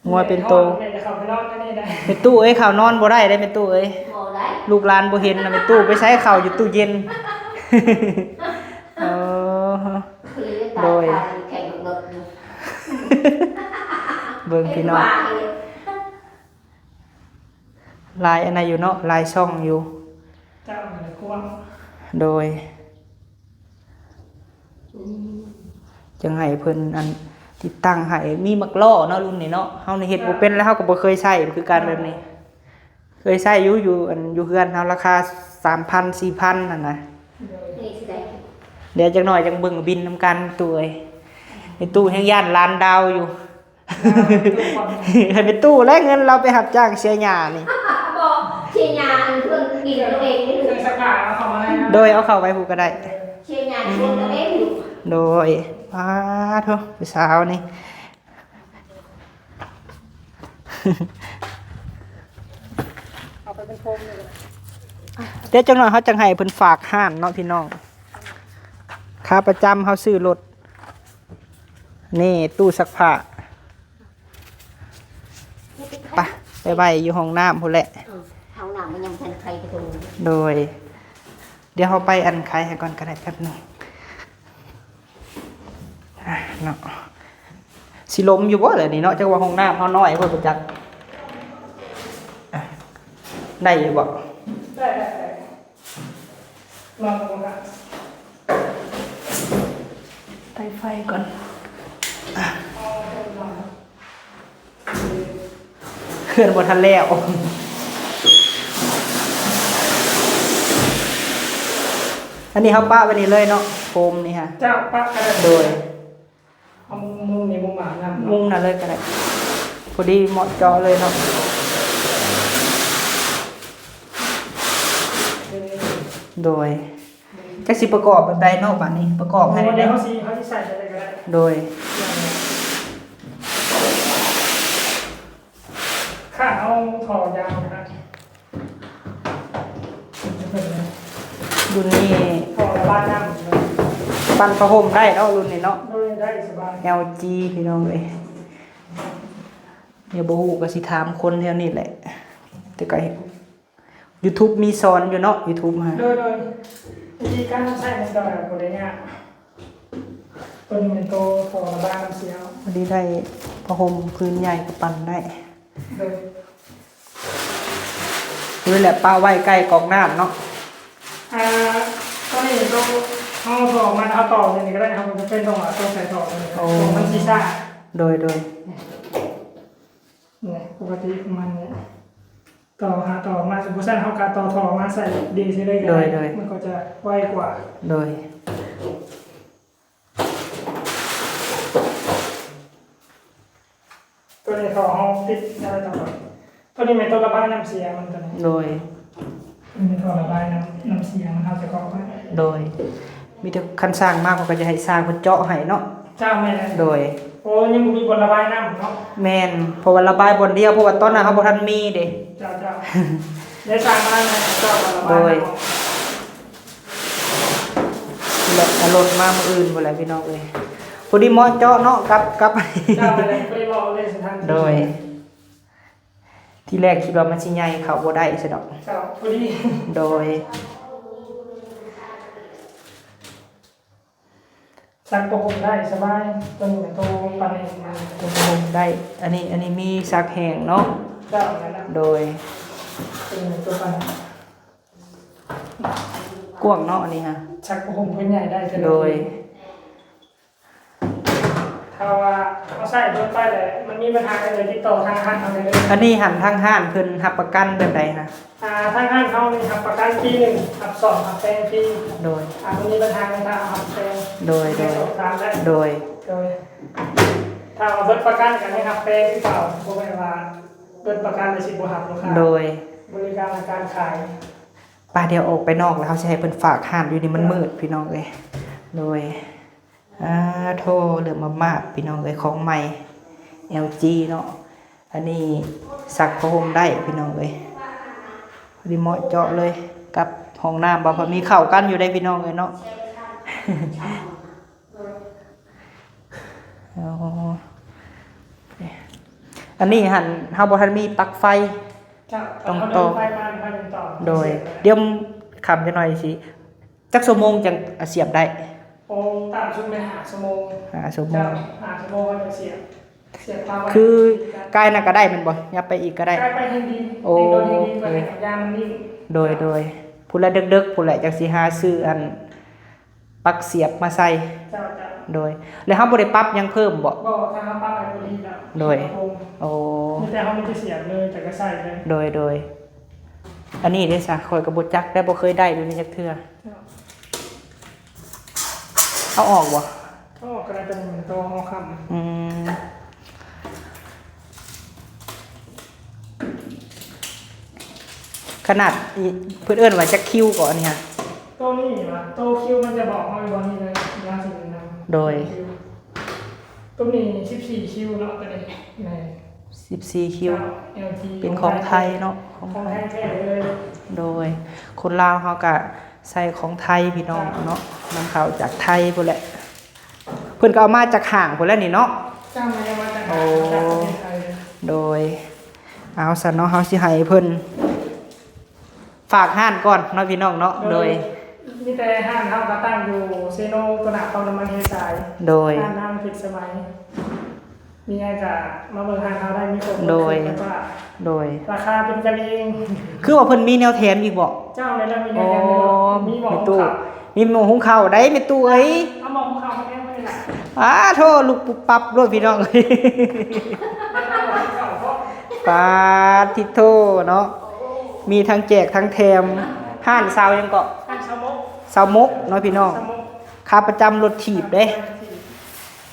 ອືມ ງົວເປັນໂຕ. ແມ່ຕູ້ເອີຍ ເຂົ້ານອນບໍ່ໄດ້ເດ້ແມ່ຕູ້ເອີຍ. ບໍ່ໄດ້ ລູກຫຼານບໍ່ເຫັນນະແມ່ຕູ້. ໄປໃສ່ເຂົ້າຢູ່ຕູ້ເຢັນ. ເອີ ໂດຍ. ເບິ່ງພີ່ນ້ອງ ຫຼາຍອັນນັ້ນຢູ່ເນາະ ຫຼາຍຊ່ອງຢູ່. ໂດຍ. ອືມ ຈັ່ງໃຫ້ເພິ່ນອັນຕິດຕັ້ງໃຫ້ ມີໝາກລໍ້ເນາະ ລຸ້ນນີ້ເນາະ. ເຮົານີ້ເຮັດບໍ່ເປັນ ແລ້ວເຮົາກໍບໍ່ເຄີຍໃຊ້ຄືກັນແບບນີ້. ເຄີຍໃຊ້ຢູ່ ຢູ່ອັນ ຢູ່ເຮືອນເຮົາ ລາຄາສາມພັນ ສີ່ພັນຫັ້ນນະ. ໂດຍ. ດຽວຈັກໜ້ອຍຈັ່ງເບິ່ງບິນນຳກັນຕູ້ເອີຍ. ແມ່ຕູ້ແຮ່ງຢ້ານຫຼານດາວຢູ່. ໃຫ້ແມ່ຕູ້ແຫຼະ ເງິນລາວໄປຮັບຈ້າງເສຍຫຍ້ານີ້. ບໍ່ ເສຍຫຍ້າເພິ່ນກິນເອົາເອງ. ເຄື່ອງຊັກຜ້າເອົາເຂົ້າມາໄດ້ນະ. ໂດຍ ເອົາເຂົ້າໄວ້ພຸ້ນກໍໄດ້. ເສຍຫຍ້າຊົນເອົາເອງ. ໂດຍ. ປາໂທ ຜູ້ສາວນີ້ ເອົາໄປເປັນໂຟມເລີຍ. ດຽວຈັກໜ້ອຍເຮົາຈັ່ງໃຫ້ເພິ່ນຝາກຮ້ານເນາະພີ່ນ້ອງ. ຂາປະຈຳເຮົາຊື້ລົດ. ນີ້ ຕູ້ຊັກຜ້າ. ໄປ ໄປໄວ້ຢູ່ຫ້ອງນ້ຳພຸ້ນແຫຼະ. ເອີ ຫ້ອງນ້ຳມັນຍັງບໍ່ທັນໄຂປະຕູ. ໂດຍ. ດຽວເຮົາໄປອັນໄຂໃຫ້ກ່ອນກໍໄດ້ ແປັບໜຶ່ງ. ອ່ະ ເນາະ ຊິລົມຢູ່ບໍ່ລະນີ້ເນາະ? ຈັກວ່າຫ້ອງນ້ຳເຮົານ້ອຍໂພດບໍ່ຈັກ. ອ່ະ ໄດ້ຢູ່ບໍ່? ໄດ້ ໄດ້ ໄດ້. ລອງເບິ່ງນະ ໄຕ່ໄຟກ່ອນ. ອ່ະ ເຮືອນບໍ່ທັນແລ້ວ. ອັນນີ້ເຮົາປະໄວ້ນີ້ເລີຍເນາະ ໂຟມນີ້ຮະ. ເຈົ້າ ປະກໍໄດ້. ໂດຍ. ເອົາມຸມນີ້ ມຸມອາບນ້ຳເນາະ ມຸມນັ້ນເລີຍກໍໄດ້ ພໍດີເໝາະເຈາະເລີຍເນາະ. ໂດຍ. ຈັກຊິປະກອບແບບໃດເນາະ ບາດນີ້ປະກອບໃຫ້. ໂອ້ ແລ້ວ ດຽວເຮົາຊິ ເຮົາຊິໃສ່ໄປເລີຍກໍໄດ້. ໂດຍ. ຂ້າເອົາທໍ່ຢາວໄປນະ. ລຸ້ນນີ້ ທໍ່ລະບາຍນ້ຳ ປັ່ນຜ້າຫົ່ມໄດ້ເນາະ ລຸ້ນນີ້ເນາະ. ໂດຍ ໄດ້ສະບາຍ. ແອລຈີ ພີ່ນ້ອງເອີຍ. ດຽວບໍ່ຮູ້ກໍຊິຖາມຄົນແຖວນີ້ແຫຼະ ແຕ່ກໍເຫັນ YouTube ມີສອນຢູ່ເນາະ YouTube ຮະ. ໂດຍ ໂດຍ. ວິທີການໃຊ້ມັນກໍບໍ່ໄດ້ຍາກ. ຕົວນີ້ແມ່ນໂຕທໍ່ລະບາຍນ້ຳເສຍ. ພໍດີໄດ້ຜ້າຫົ່ມພື້ນໃຫຍ່ກໍປັ່ນໄດ້. ໂດຍ. ນີ້ແຫຼະ ປະໄວ້ໃກ້ກອກນ້ຳເນາະ. ອ່າ ຕົວນີ້ໂຕເຮົາທໍ່ມາ ເຮົາຕໍ່ນີ້ກໍໄດ້ ເຮົາບໍ່ຈຳເປັນຕ້ອງວ່າຕ້ອງໃສ່ທໍ່ນີ້. ໂອ້ ມັນຊິຊ້າ. ໂດຍ ໂດຍ. ນີ້ ປົກກະຕິມັນນີ້ ຕໍ່ຫາຕໍ່ມາ ບໍ່ຊັ້ນເຮົາກໍຕໍ່ທໍ່ມາໃສ່ເດໃສ່ເລີຍກໍໄດ້. ໂດຍ ໂດຍ. ມັນກໍຈະໄວກວ່າ. ໂດຍ. ຕົວນີ້ທໍ່ເຮົາຕິດໄດ້ຕະຫຼອດ. ຕົວນີ້ແມ່ນທໍ່ລະບາຍນ້ຳເສຍມັນຕົວນີ້. ໂດຍ. ຕົວນີ້ທໍ່ລະບາຍນ້ຳ ນ້ຳເສຍມັນ ເຮົາຈະເກາະໄວ້. ໂດຍ. ມີແຕ່ຄັນຊ່າງມາ ເຂົາກໍຈະໃຫ້ຊ່າງເພິ່ນເຈາະໃຫ້ເນາະ. ເຈົ້າ ແມ່ນແລ້ວ. ໂດຍ. ໂອ້ ຍັງບໍ່ມີບ່ອນລະບາຍນ້ຳເນາະ. ແມ່ນ ເພາະວ່າລະບາຍບ່ອນດຽວ ເພາະວ່າຕອນນັ້ນເຮົາບໍ່ທັນມີເດ້. ເຈົ້າ ເຈົ້າ. ໄດ້ສ້າງມາໃຫ້ເຈົ້າລະບາຍ. ໂດຍ. ແລະ ເອົາລົດມາມື້ອື່ນພຸ້ນແຫຼະພີ່ນ້ອງເອີຍ. ພໍດີເໝາະເຈາະເນາະ ກັບ ກັບ ເຈົ້າ ໄປເລີຍ ໄປເວົ້າເລີຍ ສະຖານທີ່. ໂດຍ. ທີແລກຄິດວ່າມັນຊິໃຫຍ່ເຂົ້າບໍ່ໄດ້ຊະດອກ. ເຈົ້າ ພໍດີ. ໂດຍ. ຊັກຜ້າຫົ່ມໄດ້ສະບາຍ. ຕົວນີ້ກໍໂຕປານນີ້. ໂຕຜ້າຫົ່ມໄດ້. ອັນນີ້ ອັນນີ້ມີຊັກແຫ້ງເນາະ. ເຈົ້າ ນັ້ນນະ. ໂດຍ. ຕົວນີ້ໂຕປານນີ້. ກວ້າງເນາະອັນນີ້ຮະ. ຊັກຜ້າຫົ່ມເພິ່ນໃຫຍ່ໄດ້. ໂດຍ. ຖ້າວ່າເຮົາໃຊ້ເບິ່ງໄປແລ້ວມັນມີບັນຫາຈັ່ງໃດ ຕິດຕໍ່ທາງຮ້ານເຮົາໄດ້ເລີຍ. ອັນນີ້ຫັ້ນ ທາງຮ້ານເພິ່ນຮັບປະກັນແບບໃດຮະ? ອ່າ ທາງຮ້ານເຮົານີ້ຮັບປະກັນປີໜຶ່ງ ຮັບສ້ອມຮັບແປງຟຣີ. ໂດຍ. ຖ້າມັນມີບັນຫາຫຍັງ ທາງເຮົາຮັບແປງ. ໂດຍ ໂດຍ. ສອບຖາມໄດ້. ໂດຍ. ໂດຍ. ຖ້າວ່າເບິດປະກັນກໍໃຫ້ຮັບແປງຄືເກົ່າ ບໍ່ແມ່ນວ່າເບິດປະກັນແລ້ວຊິບໍ່ຮັບລູກຄ້າ. ໂດຍ. ບໍລິການທາງການຂາຍ. ໄປ ດຽວອອກໄປນອກແລ້ວ ເຮົາຊິໃຫ້ເພິ່ນຝາກຮ້ານຢູ່ນີ້ ມັນມືດ ເຈົ້າ ພີ່ນ້ອງເອີຍ. ໂດຍ. ອາ ໂທ້ ເຫຼືອມມາບໆ ພີ່ນ້ອງເອີຍ ຂອງໃໝ່ ແອວຈີ ເນາະ. ອັນນີ້ຊັກຜ້າຫົ່ມໄດ້ພີ່ນ້ອງເອີຍ ພໍດີເໝາະເຈາະເລີຍກັບຫ້ອງນ້ຳ ບໍ່ ເພາະມີເຂົ້າກັນຢູ່ເດ້ພີ່ນ້ອງເອີຍເນາະ. ອໍ ອັນນີ້ຫັ້ນ ເຮົາບໍ່ທັນມີປັກໄຟ. ເຈົ້າ ຕ້ອງຕໍ່. ເອົາໄຟມາ ໄຟມັນຕໍ່. ໂດຍ. ດຽວຄ່ຳຈັກໜ້ອຍຊິ ຈັກຊົ່ວໂມງຈັ່ງສຽບໄດ້? ໂອ້ ຕາມສຸດແມ່ນຫ້າຊົ່ວໂມງ. ຫ້າຊົ່ວໂມງ. ເຈົ້າ ຫ້າຊົ່ວໂມງເຮົາຈະສຽບ ສຽບຕາມ. ຄືກາຍນັ້ນກໍໄດ້ແມ່ນບໍ່? ຫຍັບໄປອີກກໍໄດ້. ກາຍໄປແຮ່ງດີ. ໂອ້ ແຮ່ງດົນແຮ່ງດີ ເພື່ອໃຫ້ໜັງຍາງມັນນິ່ງ. ໂດຍ ໂດຍ. ພຸ້ນລະ ເດິກໆ ພຸ້ນແຫຼະ ຈັ່ງຊິຫາຊື້ອັນປັກສຽບມາໃສ່. ເຈົ້າ ເຈົ້າ. ໂດຍ. ແລ້ວເຮົາບໍ່ໄດ້ປັບຫຍັງເພີ່ມບໍ່? ບໍ່ ທາງເຮົາປັບໃຫ້ພໍດີແລ້ວ. ໂດຍ. ໂອ້ ມີແຕ່ເຮົາມີແຕ່ສຽບເລີຍ ແລ້ວກໍໃສ່ເລີຍ. ໂດຍ ໂດຍ. ອັນນີ້ເດ້ຊະ ຂ້ອຍກໍບໍ່ຈັກ ແຕ່ບໍ່ເຄີຍໄດ້ແບບນີ້ຈັກເທື່ອ. ເອົາອອກບໍ່? ເອົາອອກກໍໄດ້ ຕົວນີ້ມັນຕໍ່ຫໍ່ຄຳ. ອືມ ຂະໜາດອີ ເພິ່ນເອີ້ນວ່າຈັກຄິວເກາະອັນນີ້ຮະ? ໂຕນີ້ຫວາ? ໂຕຄິວມັນຈະບອກເຮົາຢູ່ບ່ອນນີ້ເລີຍ ເວລາຊິແນະນຳ. ໂດຍ. ໂຕນີ້ສິບສີ່ຄິວເນາະ ໂຕນີ້. ແມ່ນ. ສິບສີ່ຄິວ. ເຈົ້າ ແອວຈີ ເປັນຂອງໄທເນາະ ຂອງໄທ ຂອງໄທແທ້ເລີຍ. ໂດຍ. ຄົນລາວເຮົາກະໃຊ້ຂອງໄທພີ່ນ້ອງເນາະ ນຳເຂົ້າຈາກໄທພຸ້ນແຫຼະ. ເພິ່ນກໍເອົາມາຈາກຫ້າງພຸ້ນແຫຼະນີ້ເນາະ. ເຈົ້າ ມາຈາກຫ້າງ ໂອ້ ຈາກປະເທດໄທເລີຍ. ໂດຍ. ເອົາຊັ້ນເນາະ ເຮົາຊິໃຫ້ເພິ່ນ ຝາກຮ້ານກ່ອນເນາະພີ່ນ້ອງເນາະ. ໂດຍ. ໂດຍ. ມີແຕ່ຮ້ານເຮົາກໍຕັ້ງຢູ່ເຊໂນ ຕົວໜ້າປ້ຳນ້ຳມັນເຮຊາຍ. ໂດຍ. ຮ້ານນາງພິດສະໄໝ ມີຫຍັງກໍມາເບິ່ງຮ້ານເຮົາໄດ້ ມີຄົບ ໂດຍ. ໂດຍ. ລາຄາເປັນກັນເອງ. ຄືວ່າເພິ່ນມີແນວແຖມອີກບໍ່? ເຈົ້າ ແມ່ນແລ້ວ ມີແນວແຖມ. ອໍ ມີໝໍ້ ມີຕູ້ ມີໝໍ້ຫຸງເຂົ້າໄດ໋ແມ່ຕູ້ເອີຍ. ເອົາໝໍ້ຫຸງເຂົ້າມາແນມນີ້ລະ. ອາໂທ້ ລຸກປຸບປັບໂລດພີ່ນ້ອງເອີຍ. ປາດທິໂທເນາະ ມີທັງແຈກທັງແຖມ. ຮ້ານຊາວຫຍັງເກາະ? ຮ້ານຊາວມົກ. ຊາວມົກເນາະພີ່ນ້ອງ. ຊາວມົກ. ຂາປະຈຳລົດຖີບເດ້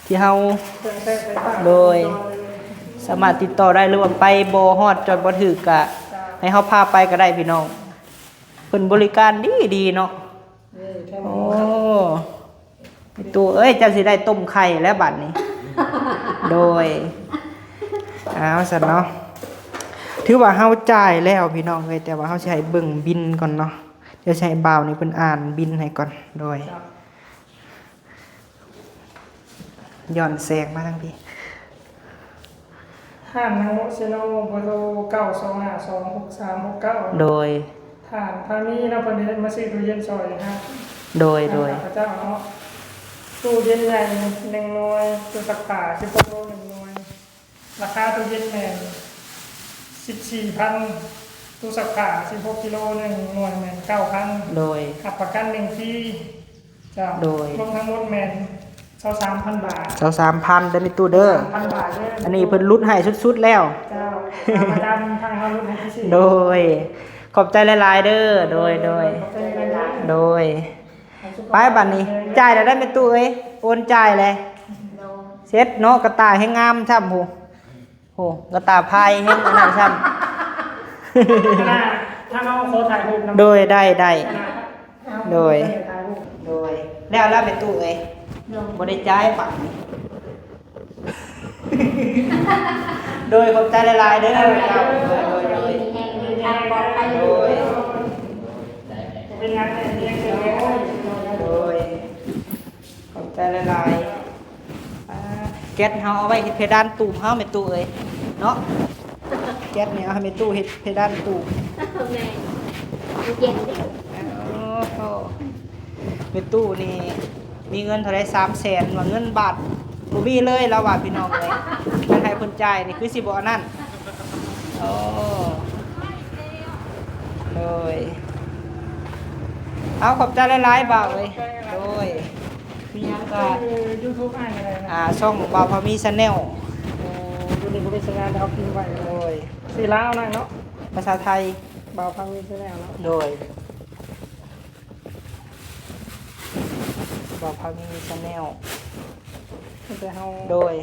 ທີ່ເຮົາ ໂດຍ ສາມາດຕິດຕໍ່ໄດ້ ຫຼືວ່າໄປບໍ່ຮອດ ຈອດບໍ່ຖືກ ກະໃຫ້ເຮົາພາໄປກໍໄດ້ພີ່ນ້ອງ. ເພິ່ນບໍລິການດີໆເນາະ. ໂອ້ ແມ່ຕູ້ເອີຍ ເຈົ້າຊິໄດ້ຕົ້ມໄຂ່ແລ້ວບັດນີ້. ໂດຍ. ເອົາຊັ້ນເນາະ ຖືວ່າເຮົາຈ່າຍແລ້ວພີ່ນ້ອງເອີຍ ແຕ່ວ່າເຮົາຊິໃຫ້ເບິ່ງບິນກ່ອນເນາະ. ດຽວຊິໃຫ້ບ່າວນີ້ເພິ່ນອ່ານບິນໃຫ້ກ່ອນ. ໂດຍ. ຍ້ອນແສງມາທາງພີ້. ຮ້ານນາງໂມເຊໂນ ເບີໂທ ເກົ້າສອງຫ້າສອງຫົກສາມຫົກເກົ້າ. ໂດຍ. ທ່ານພາມີເນາະ ເພິ່ນໄດ້ມາຊື້ຕູ້ເຢັນຊ່ອຍນະ. ໂດຍ ໂດຍ. ທາງຂ້າພະເຈົ້າເນາະ. ຕູ້ເຢັນໃຫຍ່ໜຶ່ງໜ່ວຍ, ຕູ້ຊັກຜ້າສິບຫົກໂລໜຶ່ງໜ່ວຍ, ລາຄາຕູ້ເຢັນແມ່ນສິບສີ່ພັນ, ຕູ້ຊັກຜ້າສິບຫົກກິໂລໜຶ່ງໜ່ວຍແມ່ນເກົ້າພັນ. ໂດຍ ຮັບປະກັນໜຶ່ງປີ. ເຈົ້າ. ໂດຍ ລວມທັງໝົດແມ່ນຊາວສາມພັນບາດ. ຊາວສາມພັນເດີແມ່ຕູ້ເດີ. ຊາວສາມພັນບາດເດີ. ອັນນີ້ເພິ່ນຫຼຸດໃຫ້ສຸດໆແລ້ວ. ເຈົ້າ. ຕາມປະຈຳທາງເຮົາຫຼຸດໃຫ້ພິເສດ. ໂດຍ ຂອບໃຈຫຼາຍໆເດີ. ໂດຍ ໂດຍ ຂອບໃຈຫຼາຍໆ. ໂດຍ ໄປບາດນີ້ ຈ່າຍແລ້ວໄດ໋ແມ່ຕູ້ເອີຍ, ໂອນຈ່າຍແລ້ວ. ໂດຍ ເສັດເນາະ, ກະຕ່າຍແຮງງາມຊ້ຳພຸ້ນ. ໂອ້ ກະຕ່າພາຍແຮງອັນນັ້ນຊ້ຳ. ທາງເຮົາຂໍຖ່າຍຮູບນຳ. ໂດຍ ໄດ້ ໄດ້. ໂດຍ ໂດຍ ແລ້ວ ແລ້ວແມ່ຕູ້ເອີຍ. ໂດຍ ບໍ່ໄດ້ຈ່າຍປານນີ້. ໂດຍ ຂອບໃຈຫຼາຍໆເດີ. ໂດຍ ໂດຍ ໂດຍ ໂດຍ ໂດຍ ຂອບໃຈຫຼາຍໆ. ອ່າ ແກັດເຮົາເອົາໄວ້ເຮັດເພດານຕູບເຮົາແມ່ຕູ້ເອີຍເນາະ. ແກັດນີ້ເອົາໃຫ້ແມ່ຕູ້ເຮັດເພດານຕູບ. ແມ່ນ ເຢັນເດ້. ໂອ້ໂຫ ແມ່ຕູ້ນີ້ມີເງິນເທົ່າໃດ? ສາມແສນ ວ່າເງິນບາດບໍ່ມີເລີຍລາວວ່າ ພີ່ນ້ອງເອີຍ. ຄັນໃຫ້ເພິ່ນຈ່າຍນີ້ຄືຊິບໍ່ອັນນັ້ນ. ໂອ້ ໂດຍ ເອົາ ຂອບໃຈຫຼາຍໆບ່າວເອີຍ. ໂດຍ ມີຫຍັງກໍ ຊື່ຢູທູບອ້າຍກໍໄດ້ນະ. ອ່າ ຊ່ອງບ່າວພາມີແຊນແນວ. ໂອ້ ຢູ່ນີ້ບໍ່ມີສັນຍານ ແຕ່ເຮົາພິມໄວ້. ໂດຍ ຊື່ລາວນະເນາະ ພາສາໄທ ບ່າວພາມີແຊນແນວເນາະ. ໂດຍ ບ່າວພາມີແຊນແນວ. ແຕ່ເຮົາ ໂດຍ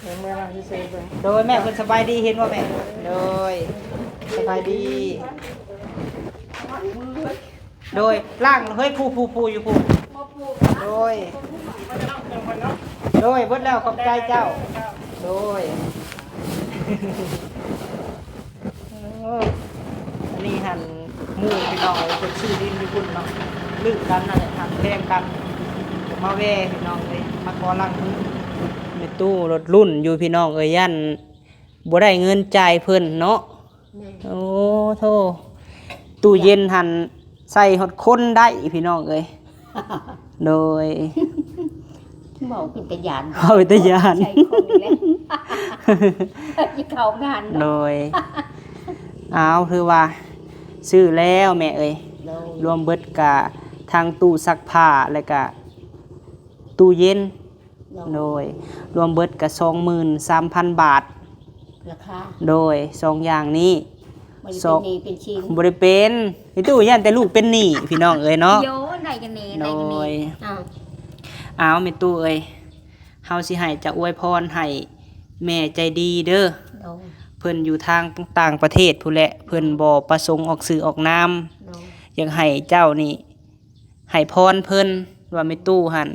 ເອີ ເມື່ອນຳທີ່ເຊີເບິ່ງ. ໂດຍ ແມ່ເພິ່ນສະບາຍດີ ເຫັນບໍ່ແມ່? ໂດຍ ສະບາຍດີ. ໂດຍ ລ້າງເຮີ້ຍ ຜູ້ ຜູ້ ຜູ້ຢູ່ຜູ້. ໂດຍ ໂດຍ ເບິດແລ້ວ ຂອບໃຈເຈົ້າ. ໂດຍ ເອີ ອັນນີ້ຫັ້ນໝູ່ພີ່ນ້ອງເອີຍ ເພິ່ນຊື້ດິນຢູ່ພຸ້ນເນາະ ລຶ້ງກັນນັ້ນແຫຼະ ຫັກແພງກັນ ມາແວ່ພີ່ນ້ອງເອີຍ ມາຂໍລ້າງມື. ແມ່ຕູ້ລົດລຸ້ນຢູ່ພີ່ນ້ອງເອີຍ ຢ້ານບໍ່ໄດ້ເງິນຈ່າຍເພິ່ນເນາະ. ແມ່ນ ໂອ້ໂທ້ ຕູ້ເຢັນຫັ້ນໃສ່ຮອດຄົນໄດ້ພີ່ນ້ອງເອີຍ. ໂດຍ ເວົ້າເປັນຕາຢ້ານ ເວົ້າເປັນຕາຢ້ານ ໃສ່ຄົນນີ້ແຫຼະ ຊິເຂົ້າງານເນາະ. ໂດຍ ອ້າວ ຄືວ່າຊື້ແລ້ວແມ່ເອີຍ. ໂດຍ ລວມເບິດກະທັງຕູ້ຊັກຜ້າ ແລ້ວກະຕູ້ເຢັນ. ໂດຍ ໂດຍ ລວມເບິດກະສອງໝື່ນສາມພັນບາດ. ລາຄາ ໂດຍ ສອງຢ່າງນີ້ ບໍ່ໄດ້ເປັນໜີ້ເປັນສິນ ບໍ່ໄດ້ເປັນ. ແມ່ຕູ້ຢ້ານແຕ່ລູກເປັນໜີ້ພີ່ນ້ອງເອີຍເນາະ. ໂຍ ໄດ້ກັນແນ່ ໄດ້ກັນແນ່. ໂດຍ ອ້າວ ອ້າວ ແມ່ຕູ້ເອີຍ ເຮົາຊິໃຫ້ເຈົ້າອວຍພອນໃຫ້ແມ່ໃຈດີເດີ. ໂດຍ ເພິ່ນຢູ່ທາງຕ່າງປະເທດພຸ້ນແຫຼະ ເພິ່ນບໍ່ປະສົງອອກຊື່ອອກນາມ. ໂດຍ ຢາກໃຫ້ເຈົ້ານີ້ ໃຫ້ພອນເພິ່ນວ່າແມ່ຕູ້ຫັ້ນ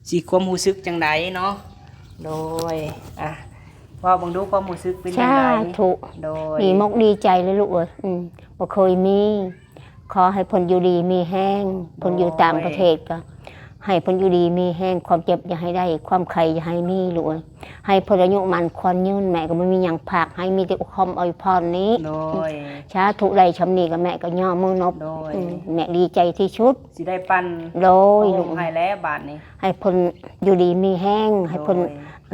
ຊິຄວາມຮູ້ສຶກຈັ່ງໃດເນາະ. ໂດຍ ອ່ະ ເວົ້າເບິ່ງດູຄວາມຮູ້ສຶກເປັນຈັ່ງໃດ? ສາທຸ. ໂດຍ ດີມົກດີໃຈເລີຍລູກເອີຍ. ອືມ ບໍ່ເຄີຍມີ. ຂໍໃຫ້ເພິ່ນຢູ່ດີມີແຮງ. ເພິ່ນຢູ່ຕ່າງປະເທດກໍໃຫ້ເພິ່ນຢູ່ດີມີແຮງ. ຄວາມເຈັບຢ່າໃຫ້ໄດ້ ຄວາມໄຂ້ຢ່າໃຫ້ມີລູກເອີຍ. ໃຫ້ເພິ່ນອາຍຸໝັ້ນຂວັນຍືນ. ແມ່ກໍບໍ່ມີຫຍັງຝາກໃຫ້ ມີແຕ່ຄວາມອວຍພອນນີ້. ໂດຍ ສາທຸ. ໄດ້ຊ່ຳນີ້ກໍແມ່ກໍຍໍມືນົບ. ໂດຍ ອືມ ແມ່ດີໃຈທີ່ສຸດ ຊິໄດ້ປັ້ນ. ໂດຍ ລູກ ໃຫ້ແລ້ວບາດນີ້ ໃຫ້ເພິ່ນຢູ່ດີມີແຮງ ໃຫ້ເພິ່ນ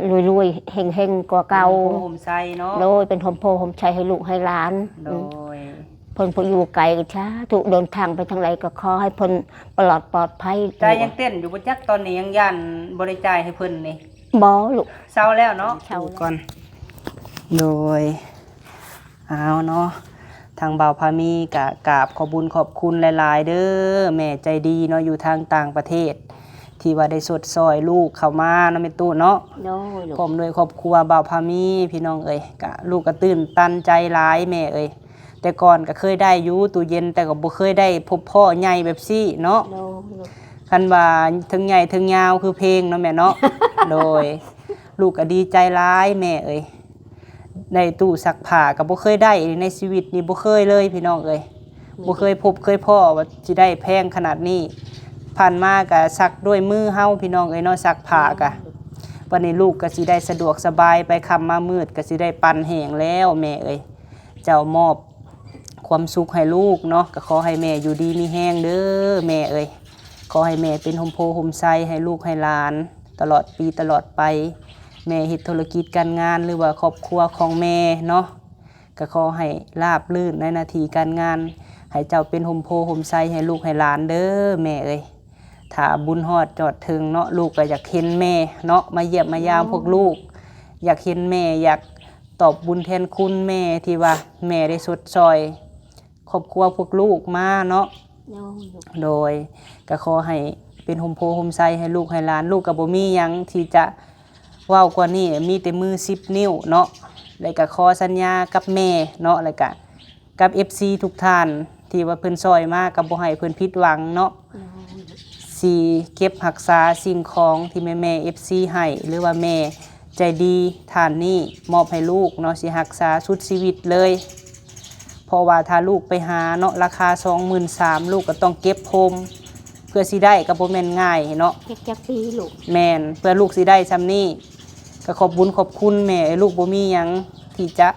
ໂດຍ ລວຍໆເຮັງໆກວ່າເກົ່າ. ຮົ່ມໂພຮົ່ມໄຊເນາະ. ໂດຍ ເປັນຮົ່ມໂພຮົ່ມໄຊໃຫ້ລູກໃຫ້ຫຼານ. ໂດຍ ອືມ ເພິ່ນຜູ້ຢູ່ໄກກໍສາທຸ ເດີນທາງໄປທາງໃດກໍຂໍໃຫ້ເພິ່ນປະຫຼອດປອດໄພ. ໃຈຍັງເຕັ້ນຢູ່ບໍ່ຈັກ ຕອນນີ້ຍັງຢ້ານບໍ່ໄດ້ຈ່າຍໃຫ້ເພິ່ນນີ້? ບໍ່ລູກ ເຊົາແລ້ວເນາະ. ເຊົາແລ້ວ ຢູ່ກ່ອນ. ໂດຍ ອ້າວເນາະ ທາງບ່າວພາມີກະກາບຂອບບຸນຂອບຄຸນຫຼາຍໆເດີ ແມ່ໃຈດີເນາະ ຢູ່ທາງຕ່າງປະເທດ ທີ່ວ່າໄດ້ຊົດຊ່ອຍລູກເຂົ້າມາເນາະ ແມ່ຕູ້ເນາະ. ໂດຍ ພ້ອມດ້ວຍຄອບຄົວບ່າວພາມີ ພີ່ນ້ອງເອີຍ ກະ ລູກກະຕື່ນຕັນໃຈຫຼາຍແມ່ເອີຍ. ແຕ່ກ່ອນກໍເຄີຍໄດ້ຢູ່ຕູ້ເຢັນ ແຕ່ກໍບໍ່ເຄີຍໄດ້ພົບພໍ້ໃຫຍ່ແບບຊີ້ເນາະ. ໂດຍ ຄັນວ່າເທິງໃຫຍ່ເທິງຍາວຄືເພງເນາະແມ່ເນາະ. ໂດຍ ລູກກໍດີໃຈຫຼາຍແມ່ເອີຍ ໄດ້ຕູ້ຊັກຜ້າກໍບໍ່ເຄີຍໄດ້ ໃນຊີວິດນີ້ບໍ່ເຄີຍເລີຍພີ່ນ້ອງເອີຍ. ບໍ່ເຄີຍພົບເຄີຍພໍ້ວ່າຊິໄດ້ແພງຂະໜາດນີ້. ຜ່ານມາກໍຊັກດ້ວຍມືເຮົາພີ່ນ້ອງເອີຍເນາະ ຊັກຜ້າກະ. ບັດນີ້ລູກກໍຊິໄດ້ສະດວກສະບາຍ ໄປຄ່ຳມາມືດກໍຊິໄດ້ປັນແຫ້ງແລ້ວແມ່ເອີຍ. ເຈົ້າມອບຄວາມສຸກໃຫ້ລູກເນາະ ກໍຂໍໃຫ້ແມ່ຢູ່ດີມີແຮງເດີແມ່ເອີຍ. ຂໍໃຫ້ແມ່ເປັນຮົ່ມໂພຮົ່ມໄຊໃຫ້ລູກໃຫ້ຫຼານຕະຫຼອດປີຕະຫຼອດໄປ. ແມ່ເຮັດທຸລະກິດການງານ ຫຼືວ່າຄອບຄົວຂອງແມ່ເນາະ ກໍຂໍໃຫ້ລາບລື່ນໃນໜ້າທີ່ການງານ, ໃຫ້ເຈົ້າເປັນຮົ່ມໂພຮົ່ມໄຊໃຫ້ລູກໃຫ້ຫຼານເດີແມ່ເອີຍ. ຖ້າບຸນຮອດຈອດເຖິງເນາະ ລູກກໍຢາກເຫັນແມ່ເນາະ ມາຢ້ຽມມາຢາມພວກລູກ, ຢາກເຫັນແມ່ ຢາກຕອບບຸນແທນຄຸນແມ່ ທີ່ວ່າແມ່ໄດ້ຊົດຊ່ອຍຄອບຄົວພວກລູກມາເນາະ. ໂດຍ ກໍຂໍໃຫ້ເປັນຮົ່ມໂພຮົ່ມໄຊໃຫ້ລູກໃຫ້ຫຼານ. ລູກກໍບໍ່ມີຫຍັງທີ່ຈະເວົ້າກວ່ານີ້ ມີແຕ່ມືສິບນິ້ວເນາະ. ແລ້ວກໍຂໍສັນຍາກັບແມ່ເນາະ ແລ້ວກໍກັບເອັຟຊີທຸກທ່ານທີ່ວ່າເພິ່ນຊ່ອຍມາ ກໍບໍ່ໃຫ້ເພິ່ນຜິດຫວັງເນາະ. ຊິເກັບຮັກສາສິ່ງຂອງທີ່ແມ່ໆ ເອັຟຊີ ໃຫ້ ຫຼືວ່າແມ່ໃຈດີທ່ານນີ້ມອບໃຫ້ລູກເນາະ ຊິຮັກສາສຸດຊີວິດເລີຍ. ເພາະວ່າຖ້າລູກໄປຫາເນາະ ລາຄາສອງໝື່ນສາມ ລູກກໍຕ້ອງເກັບໂຮມ ເພື່ອຊິໄດ້ກໍບໍ່ແມ່ນງ່າຍເນາະ. ເຮັດຈັກປີລູກ? ແມ່ນ ເພື່ອລູກຊິໄດ້ຊ່ຳນີ້ ກໍຂອບບຸນຂອບຄຸນແມ່ເອີຍ. ລູກບໍ່ມີຫຍັງທີ່ຈະ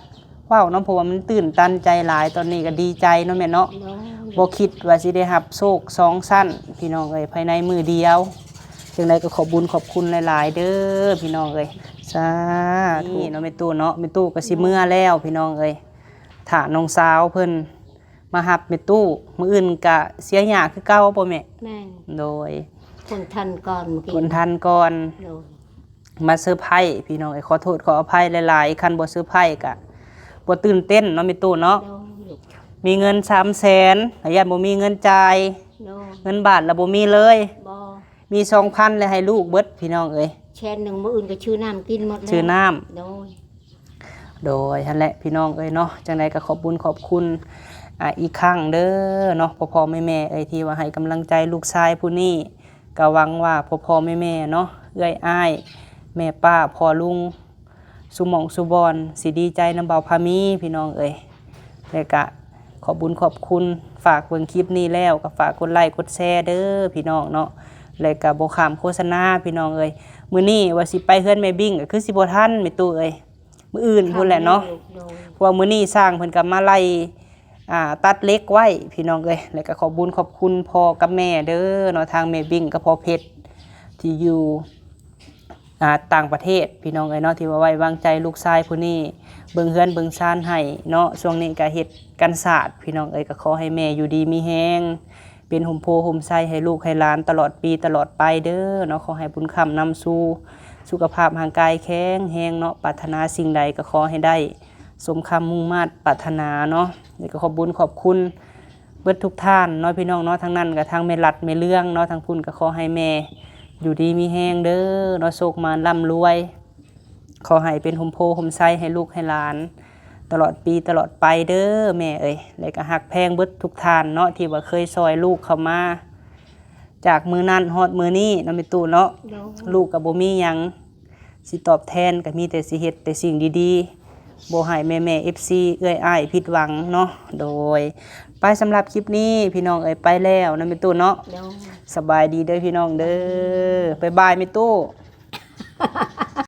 ເວົ້າເນາະ ເພາະວ່າມັນຕື່ນຕັນໃຈຫຼາຍ. ຕອນນີ້ກໍດີໃຈເນາະແມ່ເນາະ ບໍ່ຄິດວ່າຊິໄດ້ຮັບໂຊກສອງຊັ້ນ ພີ່ນ້ອງເອີຍ ພາຍໃນມື້ດຽວ. ຈັ່ງໃດກໍຂອບບຸນຂອບຄຸນຫຼາຍໆເດີ ພີ່ນ້ອງເອີຍ. ສາທຸເນາະແມ່ຕູ້ເນາະ. ແມ່ຕູ້ກໍຊິເມືອແລ້ວ ພີ່ນ້ອງເອີຍ. ຖ້ານ້ອງສາວເພິ່ນມາຮັບແມ່ຕູ້ ມື້ອື່ນກະເສຍຫຍ້າຄືເກົ່າບໍ່ແມ່? ແມ່ນ ໂດຍ ຄົນທັນກ່ອນ ຄົນທັນກ່ອນ ໂດຍ ມາເຊີໄພ ພີ່ນ້ອງເອີຍ. ຂໍໂທດຂໍອະໄພຫຼາຍໆ ຄັນບໍ່ເຊີໄພກະບໍ່ຕື່ນເຕັ້ນເນາະແມ່ຕູ້ເນາະ. ໂດຍ ມີເງິນສາມແສນ ຢ້ານບໍ່ມີເງິນຈ່າຍ ໂດຍ ເງິນບາດລະບໍ່ມີເລີຍ ບໍ່ ມີສອງພັນ ແລ້ວໃຫ້ລູກເບິດ ພີ່ນ້ອງເອີຍ. ແສນໜຶ່ງ ມື້ອື່ນກໍຊື້ນ້ຳກິນໝົດແລ້ວ ຊື້ນ້ຳ ໂດຍ ໂດຍ ຫັ້ນແຫຼະ ພີ່ນ້ອງເອີຍເນາະ. ຈັ່ງໃດກໍຂອບບຸນຂອບຄຸນ ອ່າ ອີກຄັ້ງເດີເນາະ ພໍ່ໆແມ່ໆເອີຍ ທີ່ວ່າໃຫ້ກຳລັງໃຈລູກຊາຍຜູ້ນີ້. ກໍຫວັງວ່າພໍ່ໆແມ່ໆເນາະ ເອື້ອຍອ້າຍ ແມ່ປ້າ ພໍ່ລຸງ ສູ່ໝ່ອງສູ່ບ່ອນ ຊິດີໃຈນຳບ່າວພາມີ ພີ່ນ້ອງເອີຍ. ແລະກະຂອບບຸນຂອບຄຸນ ຝາກເບິ່ງຄລິບນີ້ແລ້ວ ກໍຝາກກົດໄລກົດແຊເດີພີ່ນ້ອງເນາະ. ແລະກະບໍ່ຂ້າມໂຄສະນາ ພີ່ນ້ອງເອີຍ. ມື້ນີ້ວ່າຊິໄປເຮືອນແມ່ບິ້ງ ກໍຄືຊິບໍ່ທັນແມ່ຕູ້ເອີຍ ມື້ອື່ນພຸ້ນແຫຼະເນາະ. ໂດຍ ເພາະວ່າມື້ນີ້ຊ່າງເພິ່ນກໍມາໄລ່ ອ່າ ຕັດເຫຼັກໄວ້ ພີ່ນ້ອງເອີຍ. ແລະກໍຂອບບຸນຂອບຄຸນພໍ່ກັບແມ່ເດີເນາະ ທາງແມ່ບິ້ງກັບພໍ່ເພັດ ທີ່ຢູ່ ອ່າ ຕ່າງປະເທດ ພີ່ນ້ອງເອີຍເນາະ ທີ່ວ່າໄວ້ວາງໃຈລູກຊາຍຜູ້ນີ້ ເບິ່ງເຮືອນເບິ່ງຊານໃຫ້ເນາະ. ຊ່ວງນີ້ກໍເຮັດການສາດ ພີ່ນ້ອງເອີຍ. ກໍຂໍໃຫ້ແມ່ຢູ່ດີມີແຮງ ເປັນຮົ່ມໂພຮົ່ມໄຊໃຫ້ລູກໃຫ້ຫຼານຕະຫຼອດປີຕະຫຼອດໄປເດີເນາະ. ຂໍໃຫ້ບຸນຄ້ຳນຳສູ່ ສຸຂະພາບຮ່າງກາຍແຂງແຮງເນາະ, ປາດຖະໜາສິ່ງໃດກໍຂໍໃຫ້ໄດ້ສົມຄຳມຸ່ງມາດປາດຖະໜາເນາະ. ແລ້ວກໍຂອບບຸນຂອບຄຸນເບິດທຸກທ່ານເນາະ ພີ່ນ້ອງເນາະ, ທາງນັ້ນກໍທາງແມ່ລັດແມ່ເລື່ອງເນາະ, ທາງພຸ້ນກໍຂໍໃຫ້ແມ່ຢູ່ດີມີແຮງເດີເນາະ, ໂຊກໝານລ່ຳລວຍ. ຂໍໃຫ້ເປັນຮົ່ມໂພຮົ່ມໄຊໃຫ້ລູກໃຫ້ຫຼານຕະຫຼອດປີຕະຫຼອດໄປເດີແມ່ເອີຍ. ແລ້ວກໍຮັກແພງເບິດທຸກທ່ານເນາະ ທີ່ວ່າເຄີຍຊ່ອຍລູກເຂົ້າມາ ຈາກມື້ນັ້ນຮອດມື້ນີ້ເນາະແມ່ຕູ້ເນາະ. ໂດຍ. ລູກກໍບໍ່ມີຫຍັງຊິຕອບແທນ ກໍມີແຕ່ຊິເຮັດແຕ່ສິ່ງດີໆ ບໍ່ໃຫ້ແມ່ໆ ເອັຟຊີ ເອື້ອຍອ້າຍຜິດຫວັງເນາະ. ໂດຍ. ໄປ ສຳລັບຄລິບນີ້ ພີ່ນ້ອງເອີຍ ໄປແລ້ວເນາະແມ່ຕູ້ເນາະ. ໂດຍ. ສະບາຍດີເດີພີ່ນ້ອງເດີ. ບາຍບາຍແມ່ຕູ້.